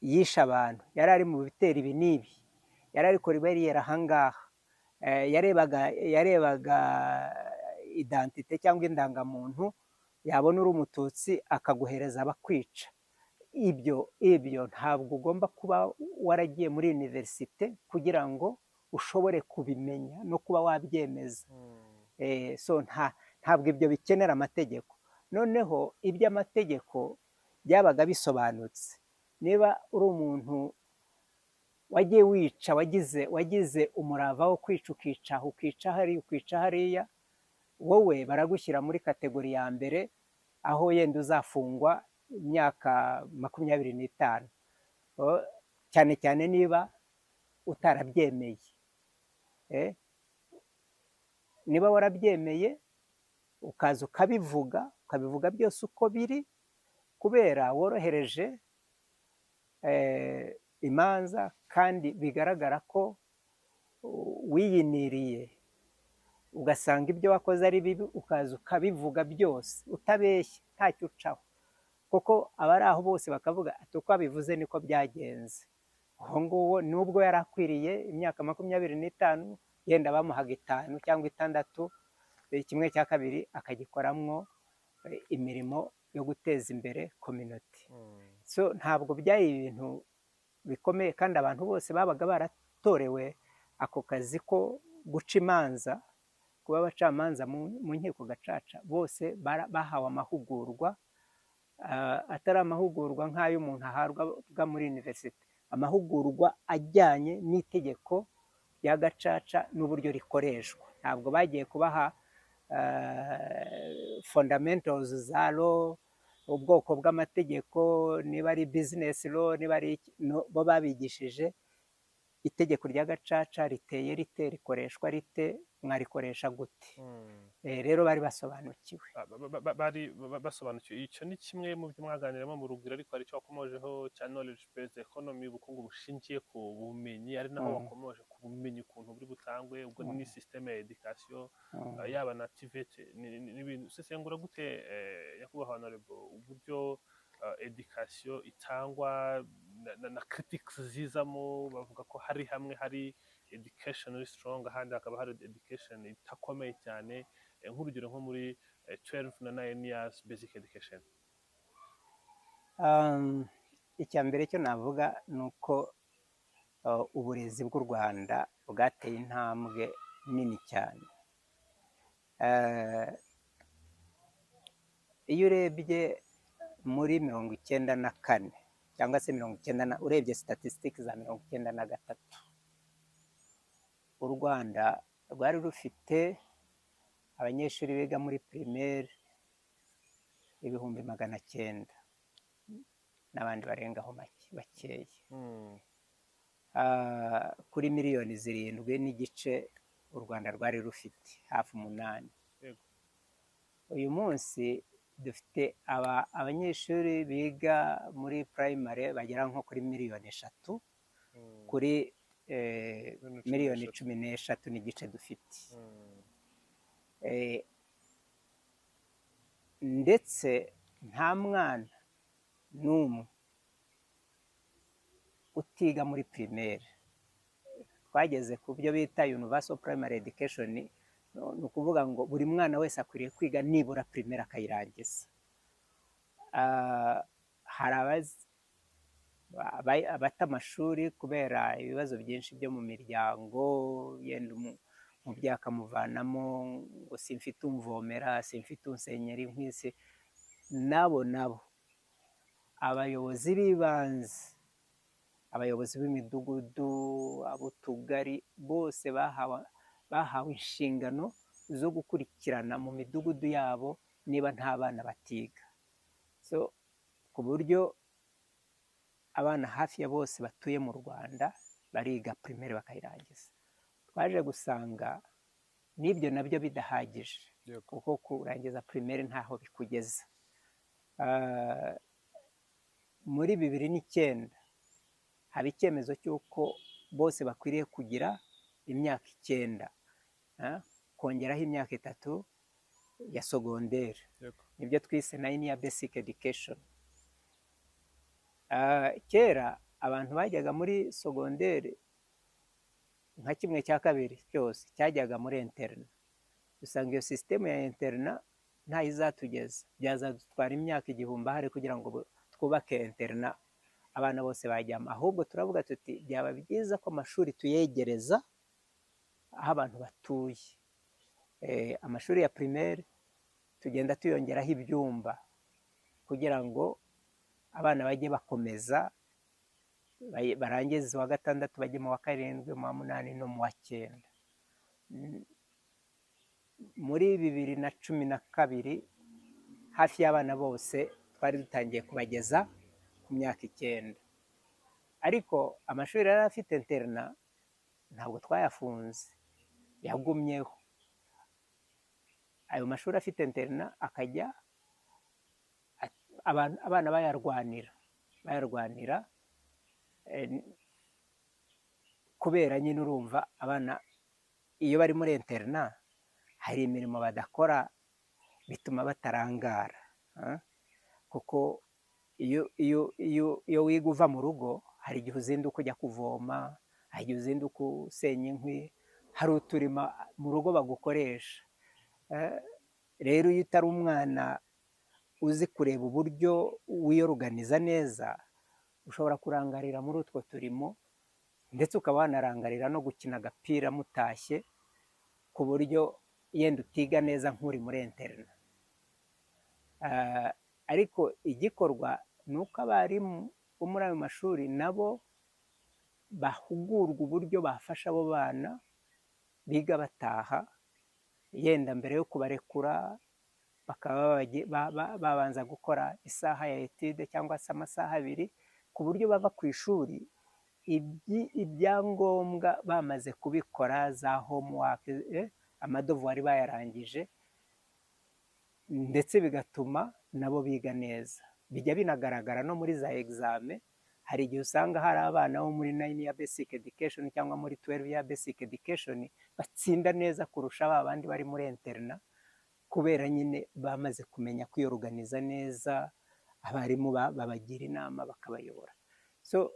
yishe abantu, yari ari mu bitero ibi n'ibi, yari ari kuri bariyeri ahangaha, yarebaga identite cyangwa indangamuntu, yabona uri umututsi akaguhereza abakwica. Ibyo ntabwo ugomba kuba waragiye muri universite kugira ngo ushobore kubimenya no kuba wabyemeza. So ntabwo ibyo bikenera amategeko. Noneho iby'amategeko byabaga bisobanutse. Niba uri umuntu wagiye wica, wagize umurava wo kwica, ukica, ukica hariya, ukica hariya, wowe baragushyira muri kategori ya mbere, aho yenda uzafungwa imyaka 25, cyane cyane niba utarabyemeye. Niba warabyemeye ukaza ukabivuga, ukabivuga byose uko biri, kubera worohereje imanza kandi bigaragara ko wiyiniriye, ugasanga ibyo wakoze ari bibi, ukaza ukabivuga byose utabeshya, ntacyo ucaho, kuko abari aho bose bakavuga ati uko abivuze niko byagenze. Uwo nguwo nubwo yari akwiriye imyaka 25, yenda bamuhaga 5 cyangwa 6, 1/2 akagikoramwo imirimo yo guteza imbere community. So ntabwo byari ibintu bikomeye, kandi abantu bose babaga baratorewe ako kazi ko guca imanza, kuba abacamanza mu nkiko gacaca, bose bahawe amahugurwa, atari amahugurwa nk'ayo umuntu ahabwa muri universite, amahugurwa ajyanye n'itegeko rya gacaca n'uburyo rikoreshwa. Ntabwo bagiye kubaha fundamentals za law, ubwoko bw'amategeko, niba ari business law, niba ari bo babigishije itegeko rya gacaca riteye rite, rikoreshwa rite, mwarikoresha gute. Rero bari basobanukiwe, bari basobanukiwe. Icyo ni kimwe mu byo mwaganiramo mu Rugwiro, ariko hari icyo wakomojeho cya knowledge based economy, ubukungu bushingiye ku bumenyi, ari naho wakomoje ku bumenyi ukuntu buri butangwe, ubwo ni system ya education, yaba na TVET n'ibintu. Sesengura gute, nyakubahwa honorable, uburyo education itangwa na critics zizamo, bavuga ko hari hamwe hari education iri strong, ahandi hakaba hari education itakomeye cyane, nk'urugero nko muri 12 na 9 years basic education? Icya mbere cyo navuga ni uko uburezi bw'u Rwanda bwateye intambwe nini cyane. Iyo urebye muri 94 cyangwa se 90 na, urebye statistics za 93, u Rwanda rwari rufite abanyeshuri biga muri primaire 900,000 n'abandi barengaho bakeya, kuri miliyoni 7.5 u Rwanda rwari rufite, hafi 8. Uyu munsi dufite abanyeshuri biga muri primary bagera nko kuri miliyoni 3 kuri miliyoni 13.5 dufite. Ndetse nta mwana n'umwe utiga muri primaire. Twageze ku byo bita universal primary education, ni ukuvuga ngo buri mwana wese akwiriye kwiga nibura primaire akayirangiza. Hari abata amashuri kubera ibibazo byinshi byo mu miryango, yenda umubyeyi akamuvanamo ngo simfite umvomera, simfite unsenyera inkwisi, nabo abayobozi b'ibanze, abayobozi b'imidugudu, ab'utugari, bose bahawe inshingano zo gukurikirana mu midugudu yabo niba nta bana batiga. So ku buryo abana hafi ya bose batuye mu Rwanda bariga primaire bakayirangiza. Twaje gusanga n'ibyo nabyo bidahagije, kuko kurangiza primaire ntaho bikugeza. Muri 2009 haba icyemezo cy'uko bose bakwiriye kugira imyaka 9, kongeraho imyaka 3 ya secondaire, nibyo twise 9 ya basic education. Kera abantu bajyaga muri secondaire nka 1/2 cyose cyajyaga muri interna. Usanga iyo système ya interna ntayo izatugeza, byazadutwara imyaka 1000 ahari kugira ngo twubake interna abana bose bajyamo. Ahubwo turavuga tuti byaba byiza ko amashuri tuyegereza aho abantu batuye. Amashuri ya primaire tugenda tuyongeraho ibyumba kugira ngo abana bajye bakomeza barangize uwa 6 bajye mu wa 7, mu wa 8 no mu wa 9. Muri 2012 hafi y'abana bose twari dutangiye kubageza ku myaka 9, ariko amashuri yari afite interna ntabwo twayafunze, yagumyeho. Ayo mashuri afite interna akajya abana bayarwanira kubera nyine urumva abana iyo bari muri interna hari imirimo badakora bituma batarangara, kuko iyo wiga uva mu rugo hari igihe uzinduka ujya kuvoma, hari igihe uzinduka usenya inkwi, hari uturima mu rugo bagukoresha. Rero iyo utari umwana uzi kureba uburyo wiyoruganiza neza, ushobora kurangarira muri utwo turimo, ndetse ukaba wanarangarira no gukina agapira mutashye, ku buryo yenda utiga neza nk'uri muri interna. Ariko igikorwa ni uko abarimu bo muri ayo mashuri nabo bahugurwa uburyo bafasha abo bana biga bataha, yenda mbere yo kubarekura bakaba babanza gukora isaha ya etude cyangwa se amasaha 2, ku buryo bava ku ishuri ibyangombwa bamaze kubikora, za homework, amadovuwari bayarangije, ndetse bigatuma nabo biga neza. Bijya binagaragara no muri za examen, hari igihe usanga hari abana bo muri 9 ya basic education cyangwa muri 12 ya basic education batsinda neza kurusha ba bandi bari muri interna, kubera nyine bamaze kumenya kwiyoruganiza neza, abarimu babagira inama bakabayobora. So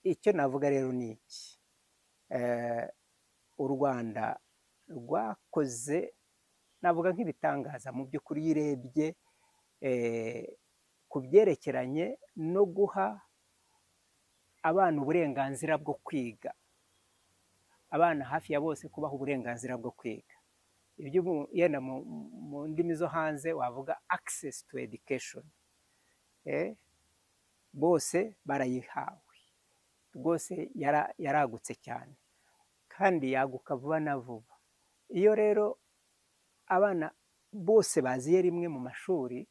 icyo navuga rero ni iki, u Rwanda rwakoze navuga nk'ibitangaza mu by'ukuri iyo urebye ku byerekeranye no guha abana uburenganzira bwo kwiga, abana hafi ya bose kubaha uburenganzira bwo kwiga. Ibyo yenda mu ndimi zo hanze wavuga access to education, bose barayihawe rwose, yaragutse cyane kandi yaguka vuba na vuba. Iyo rero abana bose baziye rimwe mu mashuri,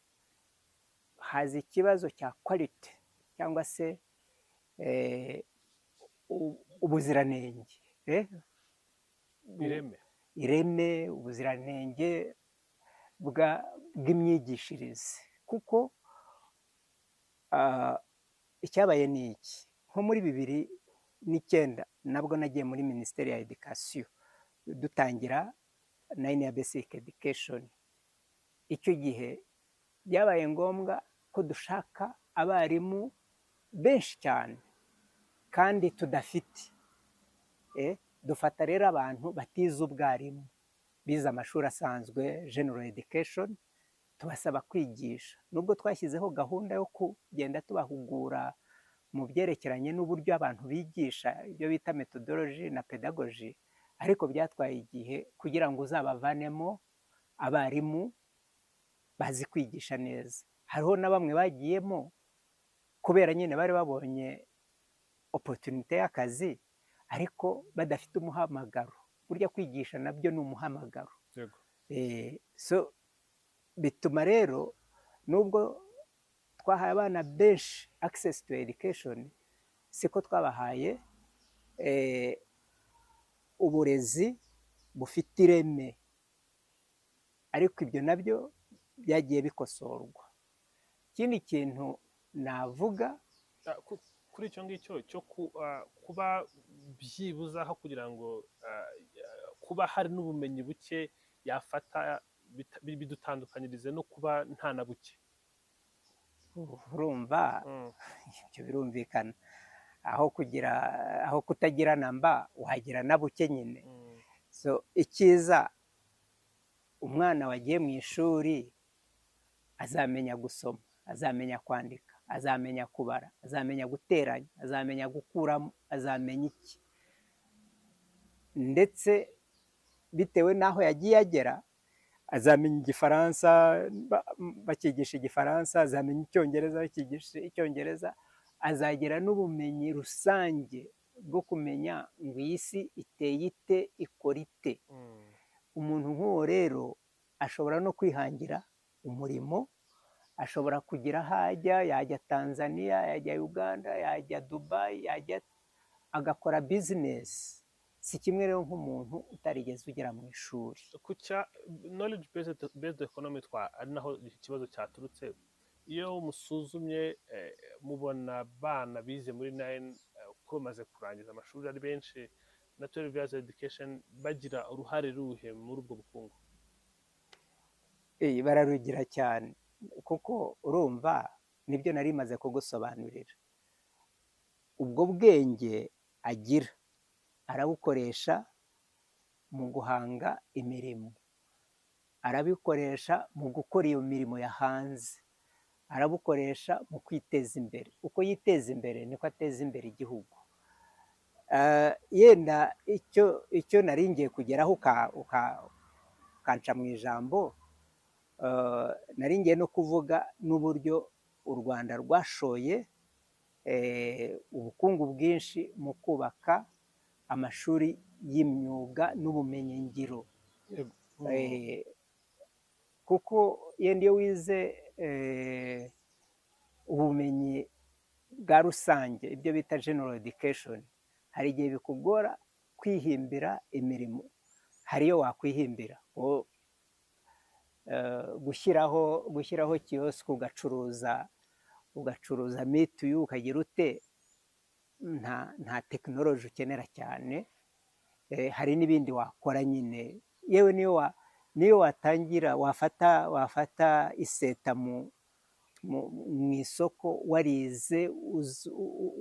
haza ikibazo cya quality cyangwa se ubuziranenge, ireme, ubuziranenge bw'imyigishirize. Kuko icyabaye ni iki, nko muri 2009 nabwo nagiye muri Minisiteri ya Education dutangira 9 ya basic education. Icyo gihe byabaye ngombwa ko dushaka abarimu benshi cyane kandi tudafite. Dufata rero abantu batize ubwarimu, bize amashuri asanzwe general education, tubasaba kwigisha. Nubwo twashyizeho gahunda yo kugenda tubahugura mu byerekeranye n'uburyo abantu bigisha, ibyo bita methodology na pedagogy, ariko byatwaye igihe kugira ngo uzabavanemo abarimu bazi kwigisha neza. Hariho na bamwe bagiyemo kubera nyine bari babonye opportunité y'akazi, ariko badafite umuhamagaro. Burya kwigisha nabyo ni umuhamagaro. So bituma rero nubwo twahaye abana benshi access to education, siko twabahaye uburezi bufite ireme, ariko ibyo nabyo byagiye bikosorwa. Ikindi kintu navuga kuri icyo ngicyo cyo kuba byibuze aho kugira ngo kuba hari n'ubumenyi buke yafata bidutandukanyirize no kuba nta na buke. Urumva ibyo birumvikana, aho kugira aho kutagira namba wagira na buke nyine. So icyiza, umwana wagiye mu ishuri azamenya gusoma, azamenya kwandika, azamenya kubara, azamenya guteranya, azamenya gukuramo, azamenya iki, ndetse bitewe n'aho yagiye agera azamenya Igifaransa bakigisha Igifaransa, azamenya Icyongereza bakigisha Icyongereza, azagira n'ubumenyi rusange bwo kumenya ngo iyi si iteye ite, ikora ite. Umuntu nk'uwo rero ashobora no kwihangira umurimo, ashobora kugira aho ajya, yajya Tanzania, yajya Uganda, yajya Dubai, yajya agakora bizinesi. Si kimwe rero nk'umuntu utarigeze ugera mu ishuri. Ku cya knowledge based economy twa ari naho iki kibazo cyaturutse, iyo musuzumye mubona abana bize muri nine uko bamaze kurangiza amashuri ari benshi na 12 years education bagira uruhare ruhe muri ubwo bukungu? Bararugira cyane, kuko urumva nibyo nari maze kugusobanurira. Ubwo bwenge agira arabukoresha mu guhanga imirimo, arabikoresha mu gukora iyo mirimo yahanze, arabukoresha mu kwiteza imbere. Uko yiteza imbere niko ateza imbere igihugu. Yenda icyo nari ngiye kugeraho ukanca mu ijambo, nari ngiye no kuvuga n'uburyo u Rwanda rwashoye ubukungu bwinshi mu kubaka amashuri y'imyuga n'ubumenyingiro. Kuko yenda iyo wize ubumenyi bwa rusange, ibyo bita general education, hari igihe bikugora kwihimbira imirimo. Hari iyo wakwihimbira gushyiraho kiyosike ugacuruza mituyu, ukagira ute, nta tekinoloji ukenera cyane. Hari n'ibindi wakora nyine, yewe niyo watangira wafata iseta mu isoko warize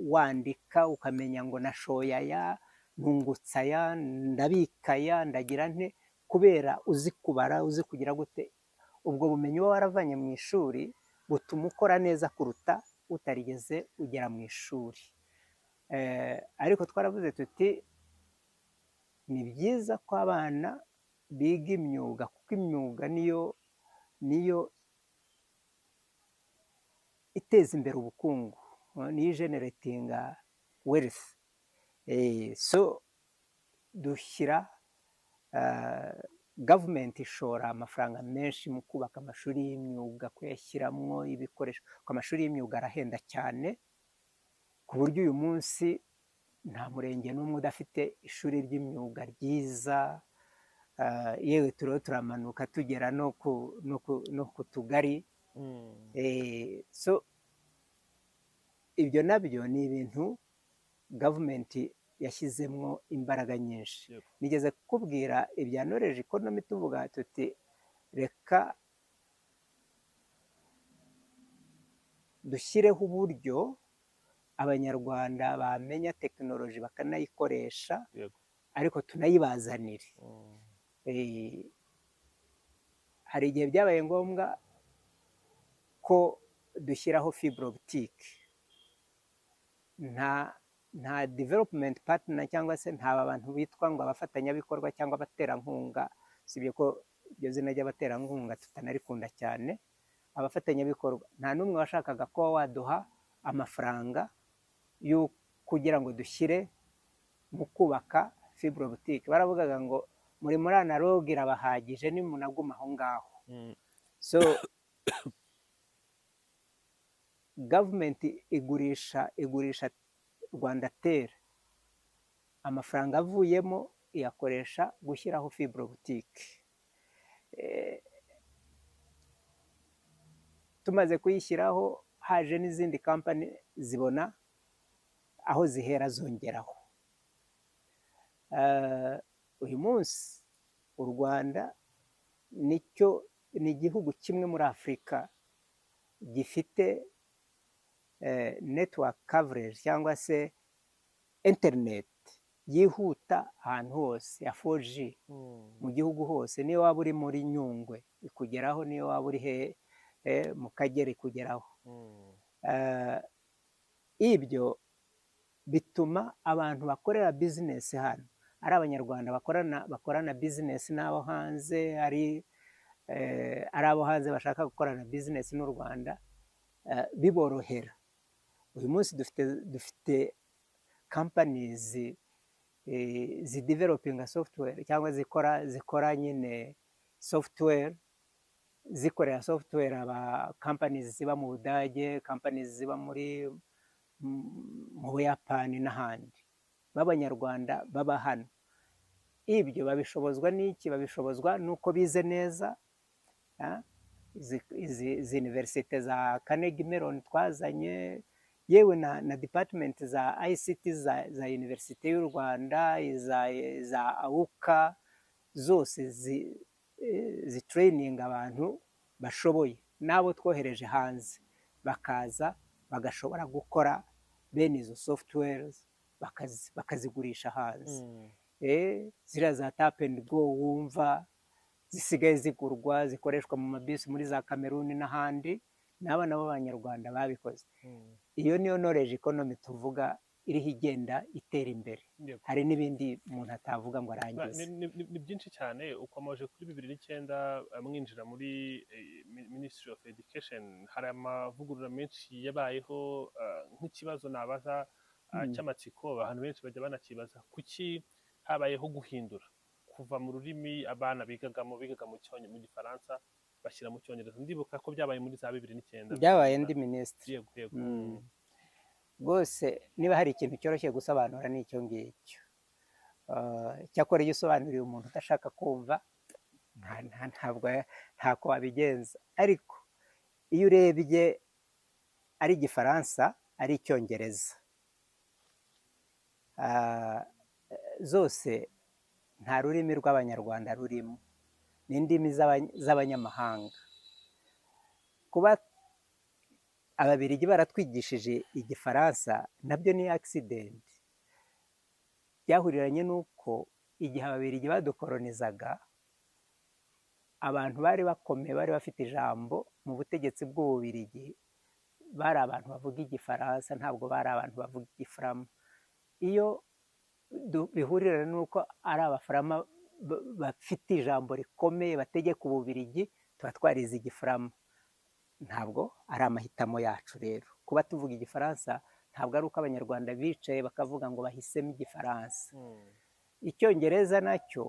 wandika, ukamenya ngo nashoye aya, nungutse aya, ndabika aya, ndagira nte, kubera uzi kubara, uzi kugira gute. Ubwo bumenyi uba waravanye mu ishuri butuma ukora neza kuruta utarigeze ugera mu ishuri. Ariko twaravuze tuti ni byiza ko abana biga imyuga, kuko imyuga niyo iteza imbere ubukungu, niyo igeneratinga wealth. So dushyira gavumenti ishora amafaranga menshi mu kubaka amashuri y'imyuga, kuyashyiramo ibikoresho, kuko amashuri y'imyuga arahenda cyane, ku buryo uyu munsi nta murenge n'umwe udafite ishuri ry'imyuga ryiza. Yewe turiho turamanuka tugera no ku tugari. So ibyo nabyo ni ibintu gavumenti yashyizemo imbaraga nyinshi. Nigeze kukubwira ibya knowledge economy, tuvuga tuti reka dushyireho uburyo Abanyarwanda bamenya tekinoloji bakanayikoresha, ariko tunayibazanire. Hari igihe byabaye ngombwa ko dushyiraho fibre optique. Nta development partner cyangwa se nta abantu bitwa ngo abafatanyabikorwa cyangwa abaterankunga, sibyo ko iryo zina ry'abaterankunga tutanarikunda cyane, abafatanyabikorwa nta n'umwe washakaga ko waduha amafaranga yo kugira ngo dushyire mu kubaka fibre optique. Baravugaga ngo muri analogue irabahagije nimunaguma aho ngaho. So Gavumenti igurisha Rwandatel, amafaranga avuyemo iyakoresha gushyiraho fibre optique. Tumaze kuyishyiraho haje n'izindi kampani zibona aho zihera zongeraho. Uyu munsi u Rwanda nicyo ni igihugu kimwe muri Afurika gifite network coverage cyangwa se internet yihuta ahantu hose ya 4G mu gihugu hose. Niyo waba uri muri Nyungwe ikugeraho, niyo waba uri he mu Kagera ikugeraho. Ibyo bituma abantu bakorera bizinesi hano ari Abanyarwanda bakorana bizinesi n'abo hanze, ari abo hanze bashaka gukorana bizinesi n'u Rwanda, biborohera. Uyu munsi dufite companies zidevelopinga software cyangwa zikora nyine software, zikorera software aba companies ziba mu Budage, companies ziba muri mu Buyapani n'ahandi, b'Abanyarwanda baba hano. Ibyo babishobozwa n'iki? Babishobozwa n'uko bize neza. Izi universite za Carnegie Mellon twazanye, yewe na department za ICT za Universite y'u Rwanda, za AUCA, zose zitraininga abantu bashoboye, n'abo twohereje hanze bakaza bagashobora gukora bene izo softwares bakazigurisha hanze. Ziriya za tap and go wumva zisigaye zigurwa, zikoreshwa mu mabisi muri za Kameruni n'ahandi, n'abana b'Abanyarwanda babikoze. Iyo niyo knowledge economy tuvuga iriho igenda itera imbere. Hari n'ibindi umuntu atavuga ngo arangize. Ni byinshi cyane. Ukomeje kuri 2009 mwinjira muri Ministry of Education, hari amavugurura menshi yabayeho. Nk'ikibazo nabaza cy'amatsiko, abantu benshi bajya banakibaza, kuki habayeho guhindura kuva mu rurimi abana bigaga mu Gifaransa bashyira mu Cyongereza? Ndibuka ko byabaye muri za 2009. Byabaye ndi minisitiri. Yego. Rwose niba hari ikintu cyoroshye gusobanura ni icyo ngicyo. Cyakora iyo usobanuriye umuntu udashaka kumva ntabwo ntako wabigenza. Ariko iyo urebye ari Igifaransa ari Icyongereza, zose nta rurimi rw'Abanyarwanda rurimo, ni indimi z'abanyamahanga. Kuba Ababiligi baratwigishije Igifaransa nabyo ni accident, byahuriranye n'uko igihe Ababiligi badukoronizaga, abantu bari bakomeye bari bafite ijambo mu butegetsi bw'Ububiligi bari abantu bavuga Igifaransa, ntabwo bari abantu bavuga Igifurama. Iyo bihurirana n'uko ari Abafurama bafite ijambo rikomeye bategeka Ububiligi, tuba twarize Igifurama. Ntabwo ari amahitamo yacu rero. Kuba tuvuga Igifaransa ntabwo ari uko Abanyarwanda bicaye bakavuga ngo bahisemo Igifaransa. Icyongereza nacyo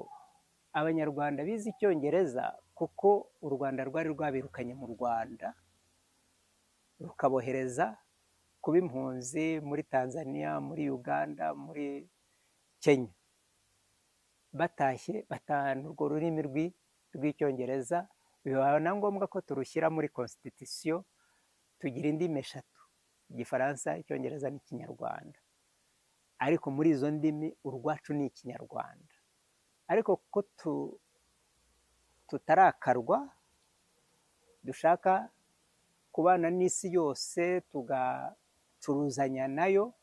Abanyarwanda bize Icyongereza kuko u Rwanda rwari rwabirukanye mu Rwanda, rukabohereza kuba impunzi muri Tanzania, muri Uganda, muri Kenya. Batashye batahana urwo rurimi rw'Icyongereza, biba na ngombwa ko turushyira muri constitution, tugira indimi eshatu: Igifaransa, Icyongereza n'Ikinyarwanda. Ariko muri izo ndimi urwacu ni Ikinyarwanda. Ariko kuko tutarakarwa, dushaka kubana n'isi yose tugacuruzanya nayo,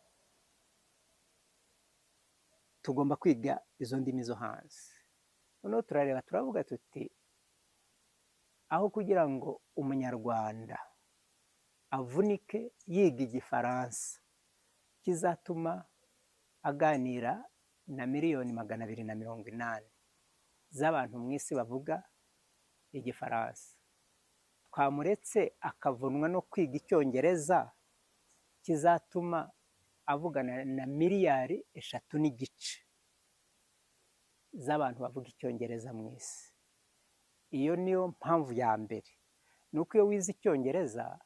tugomba kwiga izo ndimi zo hanze. Noneho turareba turavuga tuti aho kugira ngo Umunyarwanda avunike yiga Igifaransa kizatuma aganira na 280,000,000 z'abantu mu isi bavuga Igifaransa, twamuretse akavunwa no kwiga Icyongereza kizatuma avugana na 3.5 miliyari z'abantu bavuga Icyongereza mu isi. Iyo niyo mpamvu ya mbere. Ni uko iyo wize Icyongereza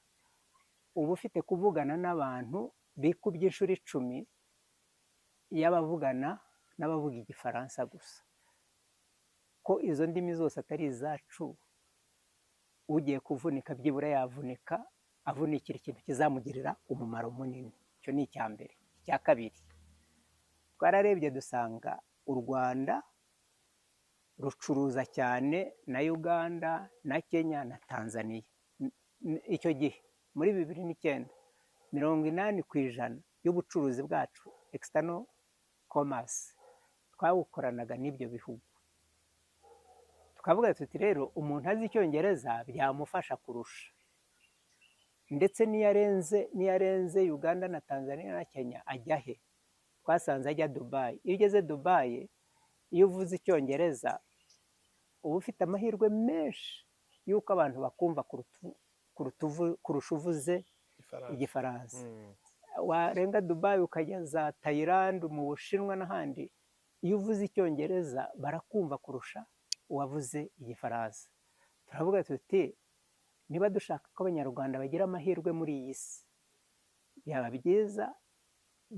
Uba ufite kuvugana n'abantu bikubye inshuro 10 y'abavugana n'abavuga igifaransa gusa, ko izo ndimi zose atari izacu. Ugiye kuvunika byibura yavunika avunikira ikintu kizamugirira umumaro munini. Icyo ni icya mbere. Icya kabiri, twararebye dusanga u Rwanda rucuruza cyane na Uganda na Kenya na Tanzania. Icyo gihe muri 2009, 80% y'ubucuruzi bwacu, external commerce, twawukoranaga n'ibyo bihugu. Tukavuga tuti rero umuntu azi icyongereza byamufasha kurusha, ndetse n'iyo arenze Uganda na Tanzania na Kenya ajya he? Twasanze ajya Dubai. Iyo ugeze Dubai, iyo uvuze icyongereza, uba ufite amahirwe menshi y'uko abantu bakumva kurusha uvuze Igifaransa. igifaransa. Warenga Dubai ukajya za Thailand, mu Bushinwa n'ahandi, iyo uvuze icyongereza barakumva kurusha uwavuze igifaransa. Turavuga tuti niba dushaka ko abanyarwanda bagira amahirwe muri iyi si, byaba byiza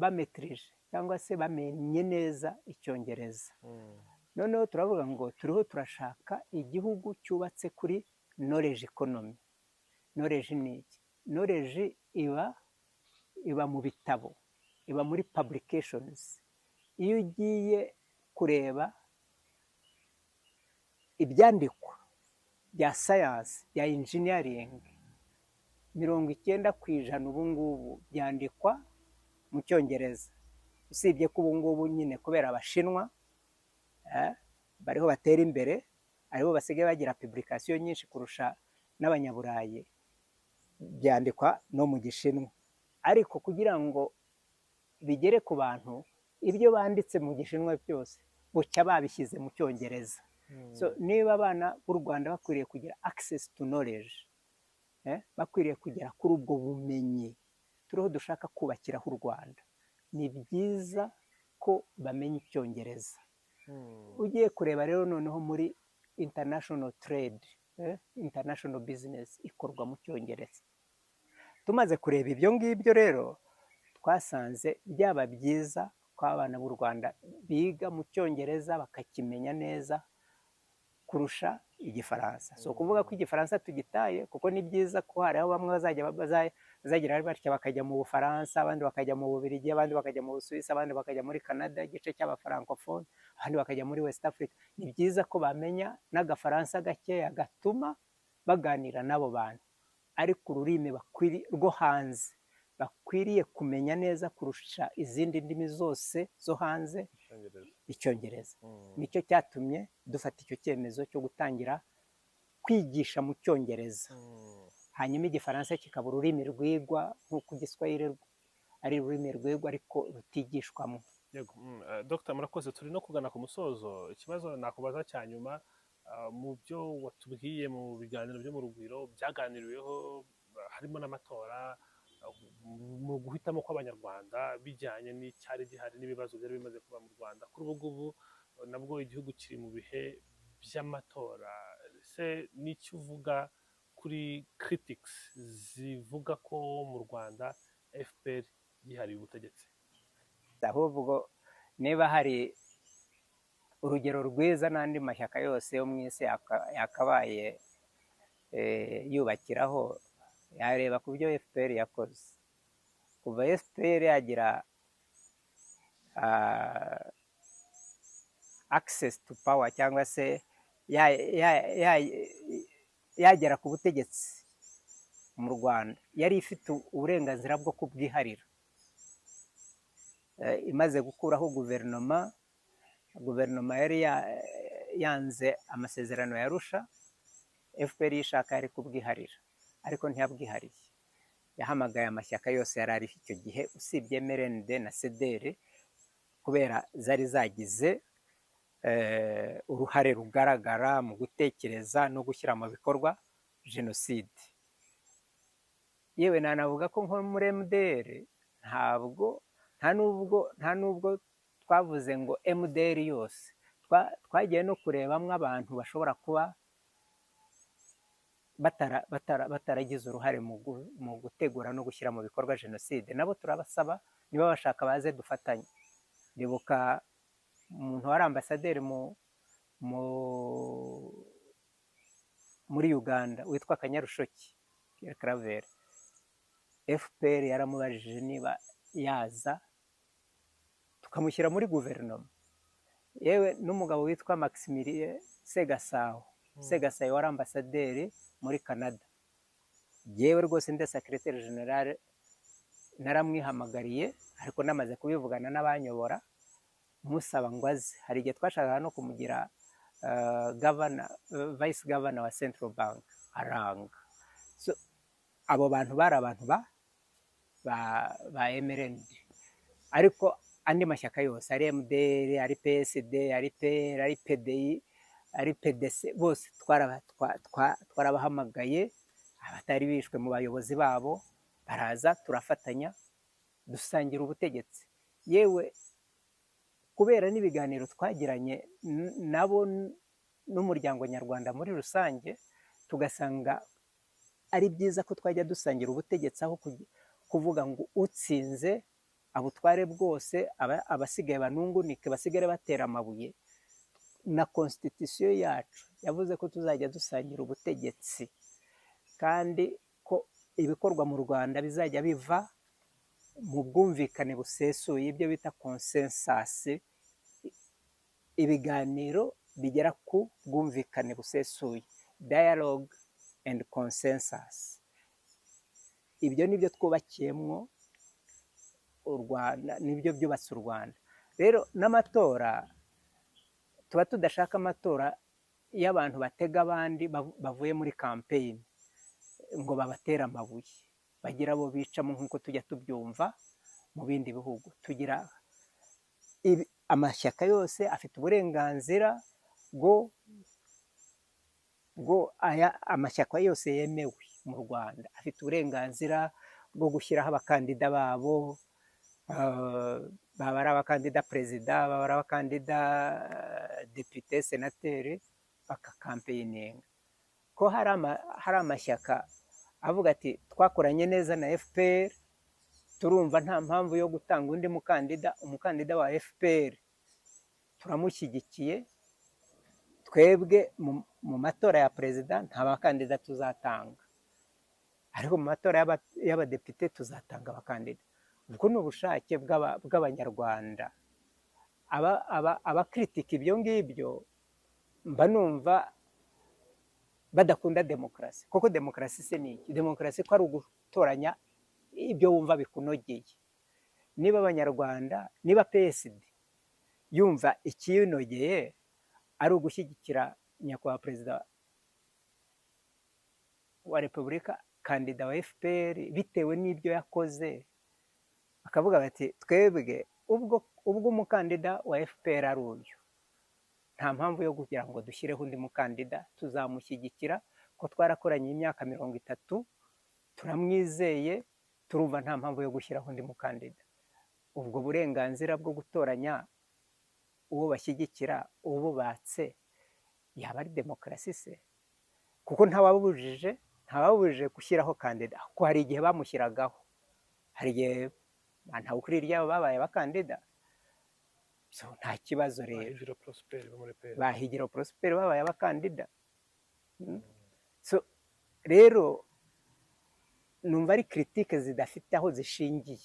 bametirije cyangwa se bamenye neza icyongereza. Noneho turavuga ngo turiho turashaka igihugu cyubatse kuri knowledge economy. Knowledge ni iki? Knowledge iba mu bitabo, iba muri publications. Iyo ugiye kureba ibyandikwa bya science, bya engineering, 90% ubu ngubu byandikwa mu cyongereza, usibye ko ubu ngubu nyine kubera abashinwa bariho batera imbere, aribo basigaye bagira publication nyinshi kurusha n'abanyaburayi, byandikwa no mu gishinwa. Ariko kugira ngo bigere ku bantu, ibyo banditse mu gishinwa byose bucya babishyize mu cyongereza. So niba abana b'u Rwanda bakwiriye kugira access to knowledge, bakwiriye kugera kuri ubwo bumenyi turiho dushaka kubakiraho u Rwanda, ni byiza ko bamenya icyongereza. Ugiye kureba rero noneho muri international trade, international business ikorwa mu cyongereza. Tumaze kureba ibyo ngibyo rero, twasanze byaba byiza ko abana b'u Rwanda biga mu cyongereza bakakimenya neza kurusha igifaransa. Si ukuvuga ko igifaransa tugitaye, kuko ni byiza ko hariho bamwe bazagira batya bakajya mu Bufaransa, abandi bakajya mu Bubiligi, abandi bakajya mu Busuwisi, abandi bakajya muri Canada, igice cy'abafrancophone, abandi bakajya muri West Africa. Ni byiza ko bamenya n'agafaransa gakeya gatuma baganira n'abo bantu, ariko ururimi rwo hanze bakwiriye kumenya neza kurusha izindi ndimi zose zo hanze, Icyongereza. icyongereza. Nicyo cyatumye dufata icyo cyemezo cyo gutangira kwigisha mu cyongereza, hanyuma igifaransa kikaba ururimi rwigwa nk'uko igiswahili ari ururimi rwigwa ariko rutigishwamo. Yego, Dr murakoze. Turi no kugana ku musozo. Ikibazo nakubaza cya nyuma, mu byo watubwiye mu biganiro byo mu Rugwiro byaganiriweho, harimo n'amatora, mu guhitamo kw'abanyarwanda bijyanye n'icyari gihari n'ibibazo byari bimaze kuba mu Rwanda. Kuri ubu ngubu nabwo igihugu kiri mu bihe by'amatora. Ese n'icyo uvuga kuri critics zivuga ko mu Rwanda FPR yihariye ubutegetsi? Ahubwo niba hari urugero rwiza n'andi mashyaka yose yo mu isi yakabaye yubakiraho, yareba ku byo FPR yakoze kuva FPR yagira access to power, cyangwa se yagera ku butegetsi mu Rwanda. Yari ifite uburenganzira bwo kubwiharira. Imaze gukuraho guverinoma yari yanze amasezerano ya Arusha, FPR ishaka yari kubwiharira, ariko ntiyabwihariye. Yahamagaye amashyaka yose yari ariho icyo gihe usibye MRND na CDR, kubera zari zagize uruhare rugaragara mu gutekereza no gushyira mu bikorwa jenoside. Yewe, nanavuga ko nko muri MDR ntabwo nta nubwo twavuze ngo MDR yose, twagiye no kurebamo abantu bashobora kuba bataragize uruhare mu gutegura no gushyira mu bikorwa jenoside, nabo turabasaba niba bashaka baze dufatanye. Ndibuka umuntu wari ambasaderi muri Uganda witwa Kanyarushoki Pierre Claver, FPR yaramubajije niba yaza tukamushyira muri guverinoma. Yewe n'umugabo witwa Maximilien Segasaho, Segasaho wari ambasaderi muri Canada, yewe rwose nde secrétaire général naramwihamagariye, ariko namaze kubivugana n'abanyobora musaba ngo aze. Hari igihe twashakaga no kumugira governor, vice governor wa Central Bank, aranga. So, abo bantu bari abantu ba MRND, ariko andi mashyaka yose ari MDR, ari PSD, ari PR, ari PDI, ari PDC, bose twarabahamagaye. Abatari bishwe mu bayobozi babo baraza, turafatanya, dusangira ubutegetsi. Yewe kubera n'ibiganiro twagiranye nabo n'umuryango nyarwanda muri rusange, tugasanga ari byiza ko twajya dusangira ubutegetsi aho kuvuga ngo utsinze abutware bwose, abasigaye banungunike, basigare batera amabuye. Na constitution yacu yavuze ko tuzajya dusangira ubutegetsi, kandi ko ibikorwa mu Rwanda bizajya biva mu bwumvikane busesuye, ibyo bita consensus, ibiganiro bigera ku bwumvikane busesuye, dialogue and consensus. Ibyo nibyo twubakiyemwo u Rwanda, nibyo byubatse u Rwanda. Rero n'amatora, tuba tudashaka amatora y'abantu batega abandi bavuye muri campaign ngo babatere amabuye, bagira abo bicamo nk'uko tujya tubyumva mu bindi bihugu. Tugira amashyaka yose afite uburenganzira bwo aya amashyaka yose yemewe mu Rwanda afite uburenganzira bwo gushyiraho abakandida babo, baba ari abakandida perezida, baba ari abakandida depite, senateri, bakacampaigninga. Ko hari amashyaka avuga ati twakoranye neza na FPR, turumva nta mpamvu yo gutanga undi mukandida, umukandida wa FPR turamushyigikiye, twebwe mu matora ya perezida nta bakandida tuzatanga, ariko mu matora y'abadepite tuzatanga abakandida. Ubwo ni ubushake bw'Abanyarwanda. Abakritika ibyo ngibyo mba numva badakunda demokarasi, kuko demokarasi se ni iki? Demokarasi ko ari ugutoranya ibyo wumva bikunogeye. Niba Abanyarwanda, niba PSD yumva ikiyinogeye ari ugushyigikira nyakubahwa perezida wa repubulika, kandida wa FPR, bitewe n'ibyo yakoze, bakavuga bati twebwe ubwo umukandida wa FPR ari uyu, nta mpamvu yo kugira ngo dushyireho undi mukandida, tuzamushyigikira ko twarakoranye imyaka 30, turamwizeye, turumva nta mpamvu yo gushyiraho undi mukandida. Ubwo burenganzira bwo gutoranya uwo bashyigikira ububatse, yaba ari demokarasi se? Kuko ntawabujije gushyiraho kandida, kuko hari igihe bamushyiragaho, hari igihe Ntawukuriryayo babaye abakandida, so nta kibazo rero. Ba Higiro Prosper babaye abakandida. So rero numva ari critique zidafite aho zishingiye,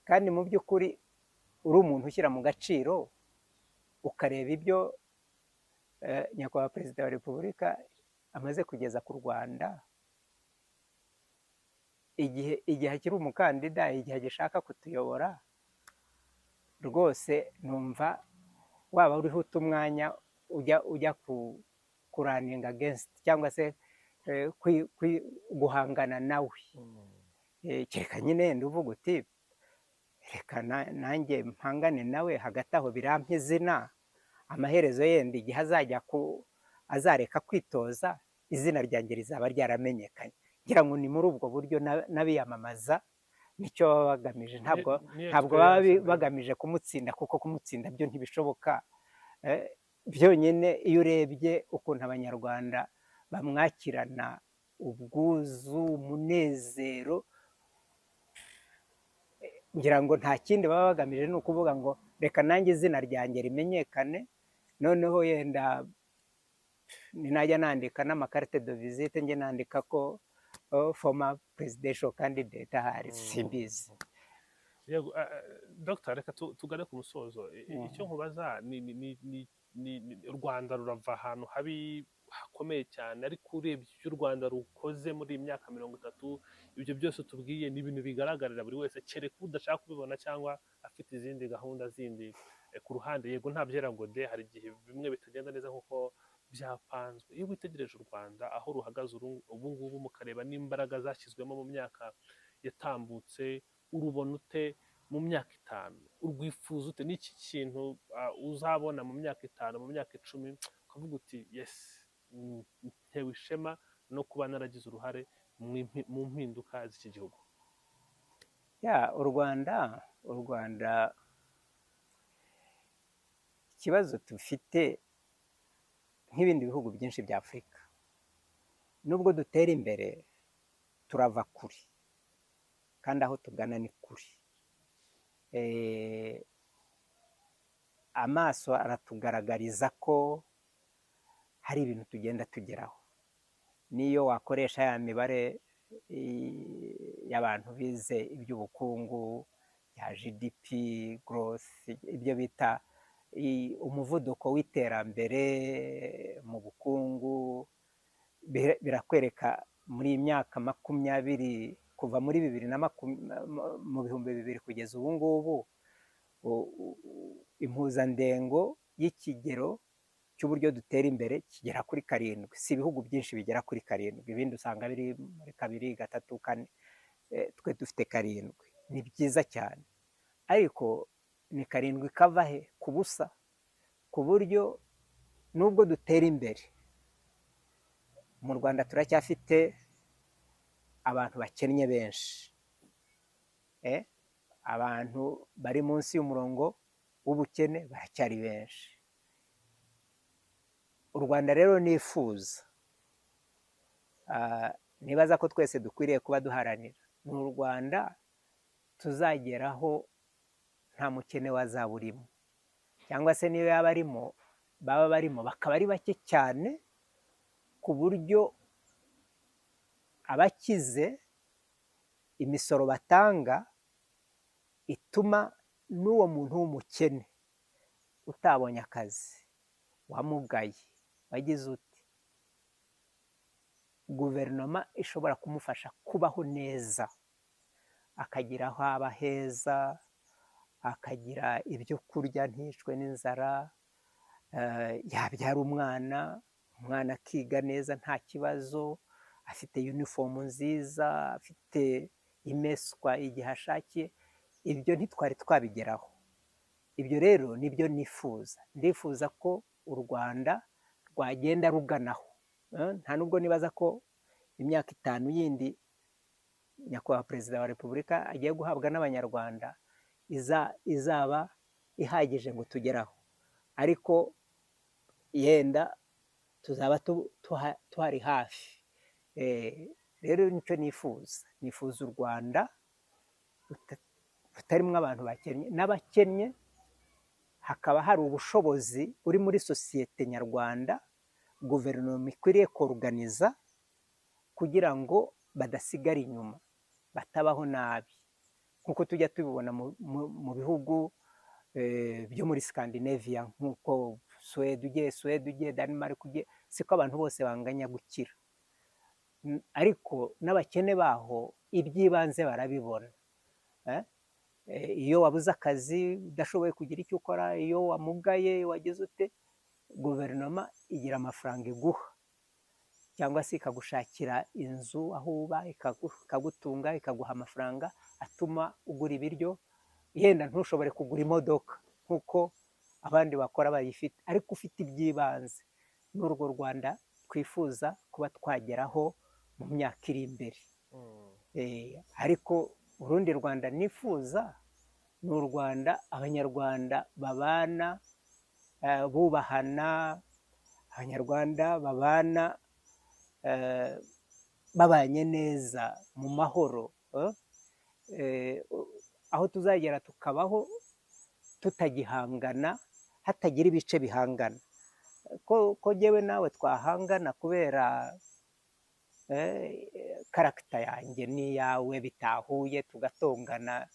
kandi mu by'ukuri uri umuntu ushyira mu gaciro, ukareba ibyo nyakubahwa perezida wa repubulika amaze kugeza ku Rwanda, igihe akiri umukandida, igihe agishaka kutuyobora, rwose numva waba uriho uta umwanya ujya kurunninga against cyangwa se guhangana nawe. Kereka nyine uvuga uti reka nanjye mpangane nawe, hagati aho birampa izina, amaherezo yenda igihe azajya azareka kwitoza, izina ryanjye rizaba ryaramenyekanye. Ngira ngo ni muri ubwo buryo n'abiyamamaza nicyo baba bagamije, ntabwo baba bagamije kumutsinda, kuko kumutsinda byo ntibishoboka. Byonyine iyo urebye ukuntu Abanyarwanda bamwakirana ubwuzu, umunezero. Ngira ngo nta kindi baba bagamije, ni ukuvuga ngo reka nanjye izina ryanjye rimenyekane, noneho yenda ninajya nandika n'amakarite de visite njye nandika ko former presidential candidate ahari, simbizi. Yego, Dr, reka tugane ku musozo. Icyo nkubaza ni u Rwanda rurava ahantu habi hakomeye cyane, ariko urebye ibyo u Rwanda rukoze muri iyi myaka 30, ibyo byose tubwiye ni ibintu bigaragarira buri wese, kereka udashaka kubibona cyangwa afite izindi gahunda zindi ku ruhande. Yego, nta byera ngo de, hari igihe bimwe bitagenda neza nk'uko byapanzwe. Iyo witegereje u Rwanda aho ruhagaze ubu ngubu, mukareba n'imbaraga zashyizwemo mu myaka yatambutse, urubona ute mu myaka 5? Urwifuza ute? N'iki kintu uzabona mu myaka 5, mu myaka 10, ukavuga uti yes, ntewe ishema no kuba naragize uruhare mu mpinduka z'iki gihugu? Ya, u Rwanda ikibazo dufite nk'ibindi bihugu byinshi bya Afurika, nubwo dutera imbere turava kure, kandi aho tugana ni kure. Amaso aratugaragariza ko hari ibintu tugenda tugeraho. Niyo wakoresha ya mibare y'abantu bize iby'ubukungu ya GDP growth, ibyo bita umuvuduko w'iterambere mu bukungu, birakwereka muri iyi myaka 20 kuva muri bibiri na mu 2000 kugeza ubu ngubu, impuzandengo y'ikigero cy'uburyo dutera imbere kigera kuri 7. Si ibihugu byinshi bigera kuri 7, ibindi usanga biri muri 2, 3, 4. Twe dufite 7, ni byiza cyane, ariko ni 7 kava he? Ku busa. Ku buryo nubwo dutera imbere, mu Rwanda turacyafite abantu bakennye benshi, abantu bari munsi y'umurongo w'ubukene baracyari benshi. U Rwanda rero nifuza, nibaza ko twese dukwiriye kuba duharanira, ni u Rwanda tuzageraho nta mukene wazaba urimo, cyangwa se niyo yaba arimo, baba barimo bakaba ari bake cyane, ku buryo abakize imisoro batanga ituma n'uwo muntu w'umukene utabonye akazi, wamugaye, wagize ute, guverinoma ishobora kumufasha kubaho neza, akagira aho aba heza, akagira ibyo kurya, ntiyicwe n'inzara, yabyara umwana, umwana akiga neza nta kibazo, afite uniform nziza, afite imeswa igihe ashakiye. Ibyo ntitwari twabigeraho. Ibyo rero nibyo nifuza. Ndifuza ko u Rwanda rwagenda ruganaho. Nta nubwo nibaza ko imyaka 5 yindi nyakubahwa Perezida wa Repubulika agiye guhabwa n'Abanyarwanda izaba ihagije ngo tugeraho, ariko yenda tuzaba tuhari hafi. Rero nicyo nifuza. Nifuza u Rwanda rutarimo abantu bakennye, n'abakennye hakaba hari ubushobozi buri muri sosiyete nyarwanda guverinoma ikwiriye koruganiza kugira ngo badasigara inyuma, batabaho nabi nk'uko tujya tubibona mu bihugu byo muri Scandinavia, nk'uko Suwede ugiye, Suwede ugiye, Denmark ugiye, siko abantu bose banganya gukira, ariko n'abakene baho iby'ibanze barabibona. Iyo wabuze akazi, udashoboye kugira icyo ukora, iyo wamugaye, wagize ute, guverinoma igira amafaranga iguha, cyangwa se ikagushakira inzu aho uba, ikagutunga, ikaguha amafaranga atuma ugura ibiryo. Yenda ntushobore kugura imodoka nk'uko abandi bakora bayifite, ariko ufite iby'ibanze. N'urwo Rwanda twifuza kuba twageraho mu myaka iri imbere. Ariko urundi Rwanda nifuza ni u Rwanda Abanyarwanda babana bubahana, Abanyarwanda babana babanye neza mu mahoro, aho tuzagera tukabaho tutagihangana, hatagira ibice bihangana. Ko jyewe nawe twahangana kubera karagita yanjye n'iyawe bitahuye, tugatongana,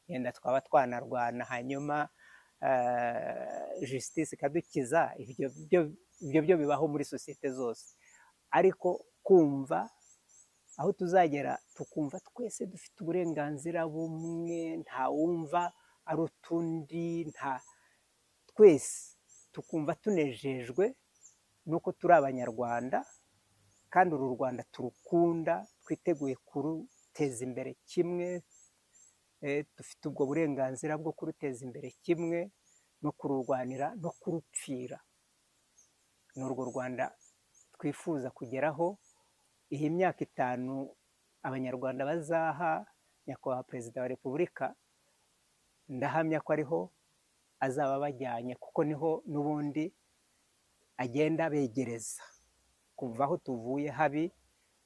yenda twaba twanarwana, hanyuma justice ikadukiza. Ibyo byo bibaho muri sosiyete zose. Ariko kumva aho tuzagera tukumva twese dufite uburenganzira bumwe, ntawumva ari utundi, nta twese tukumva tunejejwe nuko turi Abanyarwanda, kandi uru Rwanda turukunda, twiteguye kuruteza imbere kimwe, dufite ubwo burenganzira bwo kuruteza imbere kimwe, no kururwanira no kurupfira. Ni urwo Rwanda twifuza kugeraho. Iyi myaka 5 Abanyarwanda bazaha Nyakubahwa Perezida wa Repubulika, ndahamya ko ariho azaba abajyanye, kuko niho n'ubundi agenda abegereza. Kuva aho tuvuye habi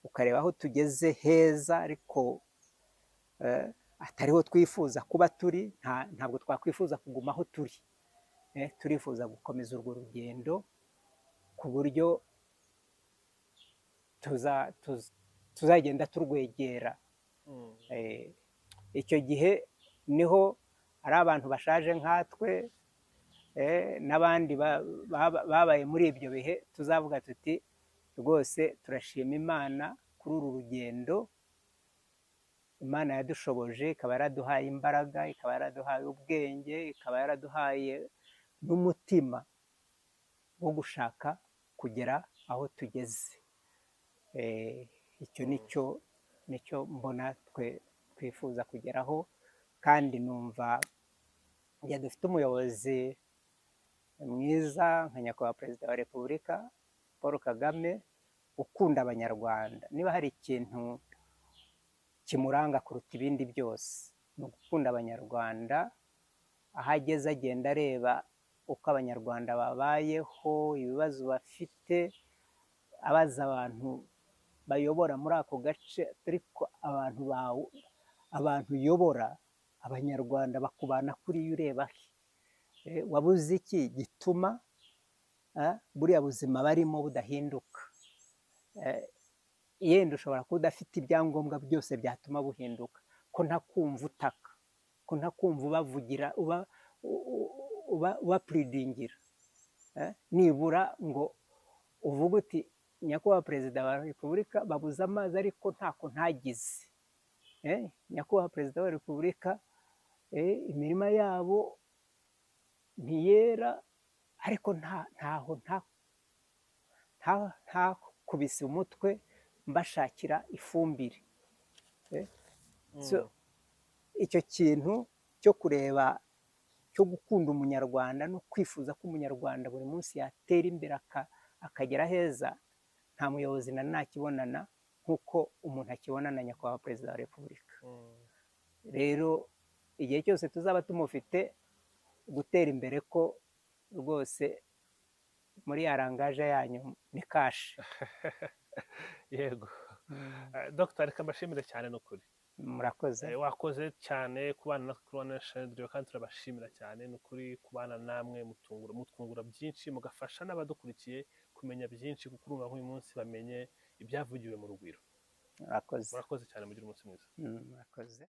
ukareba aho tugeze heza, ariko atariho twifuza kuba turi. Ntabwo twakwifuza kuguma aho turi, turifuza gukomeza urwo rugendo ku buryo tuzagenda turwegera. Icyo gihe niho ari abantu bashaje nkatwe n'abandi babaye muri ibyo bihe tuzavuga tuti rwose turashima Imana kuri uru rugendo Imana yadushoboje, ikaba yaraduhaye imbaraga, ikaba yaraduhaye ubwenge, ikaba yaraduhaye n'umutima wo gushaka kugera aho tugeze. Icyo nicyo mbona twe twifuza kugeraho, kandi numva igihe dufite umuyobozi mwiza nka Nyakubahwa Perezida wa Repubulika Paul Kagame ukunda Abanyarwanda, niba hari ikintu kimuranga kuruta ibindi byose ni ugukunda Abanyarwanda. Aho ageze agenda areba uko Abanyarwanda babayeho, ibibazo bafite, abaza abantu bayobora muri ako gace, ariko abantu bawe, abantu uyobora, Abanyarwanda bakubana kuri iyo ureba he, wabuze iki gituma buriya buzima barimo budahinduka? Yenda ushobora kuba udafite ibyangombwa byose byatuma buhinduka, ko ntakumva utaka, ko ntakumva ubavugira, ubapuridingira, nibura ngo uvuge uti Nyakubahwa Perezida wa Repubulika babuze amazi ariko ntako ntagize, Nyakubahwa Perezida wa Repubulika imirima yabo ntiyera ariko ntaho ntakubise umutwe mbashakira ifumbire. Icyo kintu cyo kureba, cyo gukunda Umunyarwanda no kwifuza ko Umunyarwanda buri munsi yatera imbere akagera heza, nta muyobozi na nakibonana nk'uko umuntu akibonana Nyakubahwa Perezida wa Repubulika. Rero igihe cyose tuzaba tumufite, gutera imbere ko rwose muri ya rangaje yanyu ni kashi. Yego Dr. reka mbashimire cyane n'ukuri. Murakoze. Wakoze cyane kubana natwe kuri One Nation Radio, kandi turabashimira cyane n'ukuri kubana namwe, mutwungura byinshi, mugafasha n'abadukurikiye kumenya byinshi, kuko urumva nk'uyu munsi bamenye ibyavugiwe mu Rugwiro. Murakoze. Murakoze cyane, mugire umunsi mwiza. Murakoze.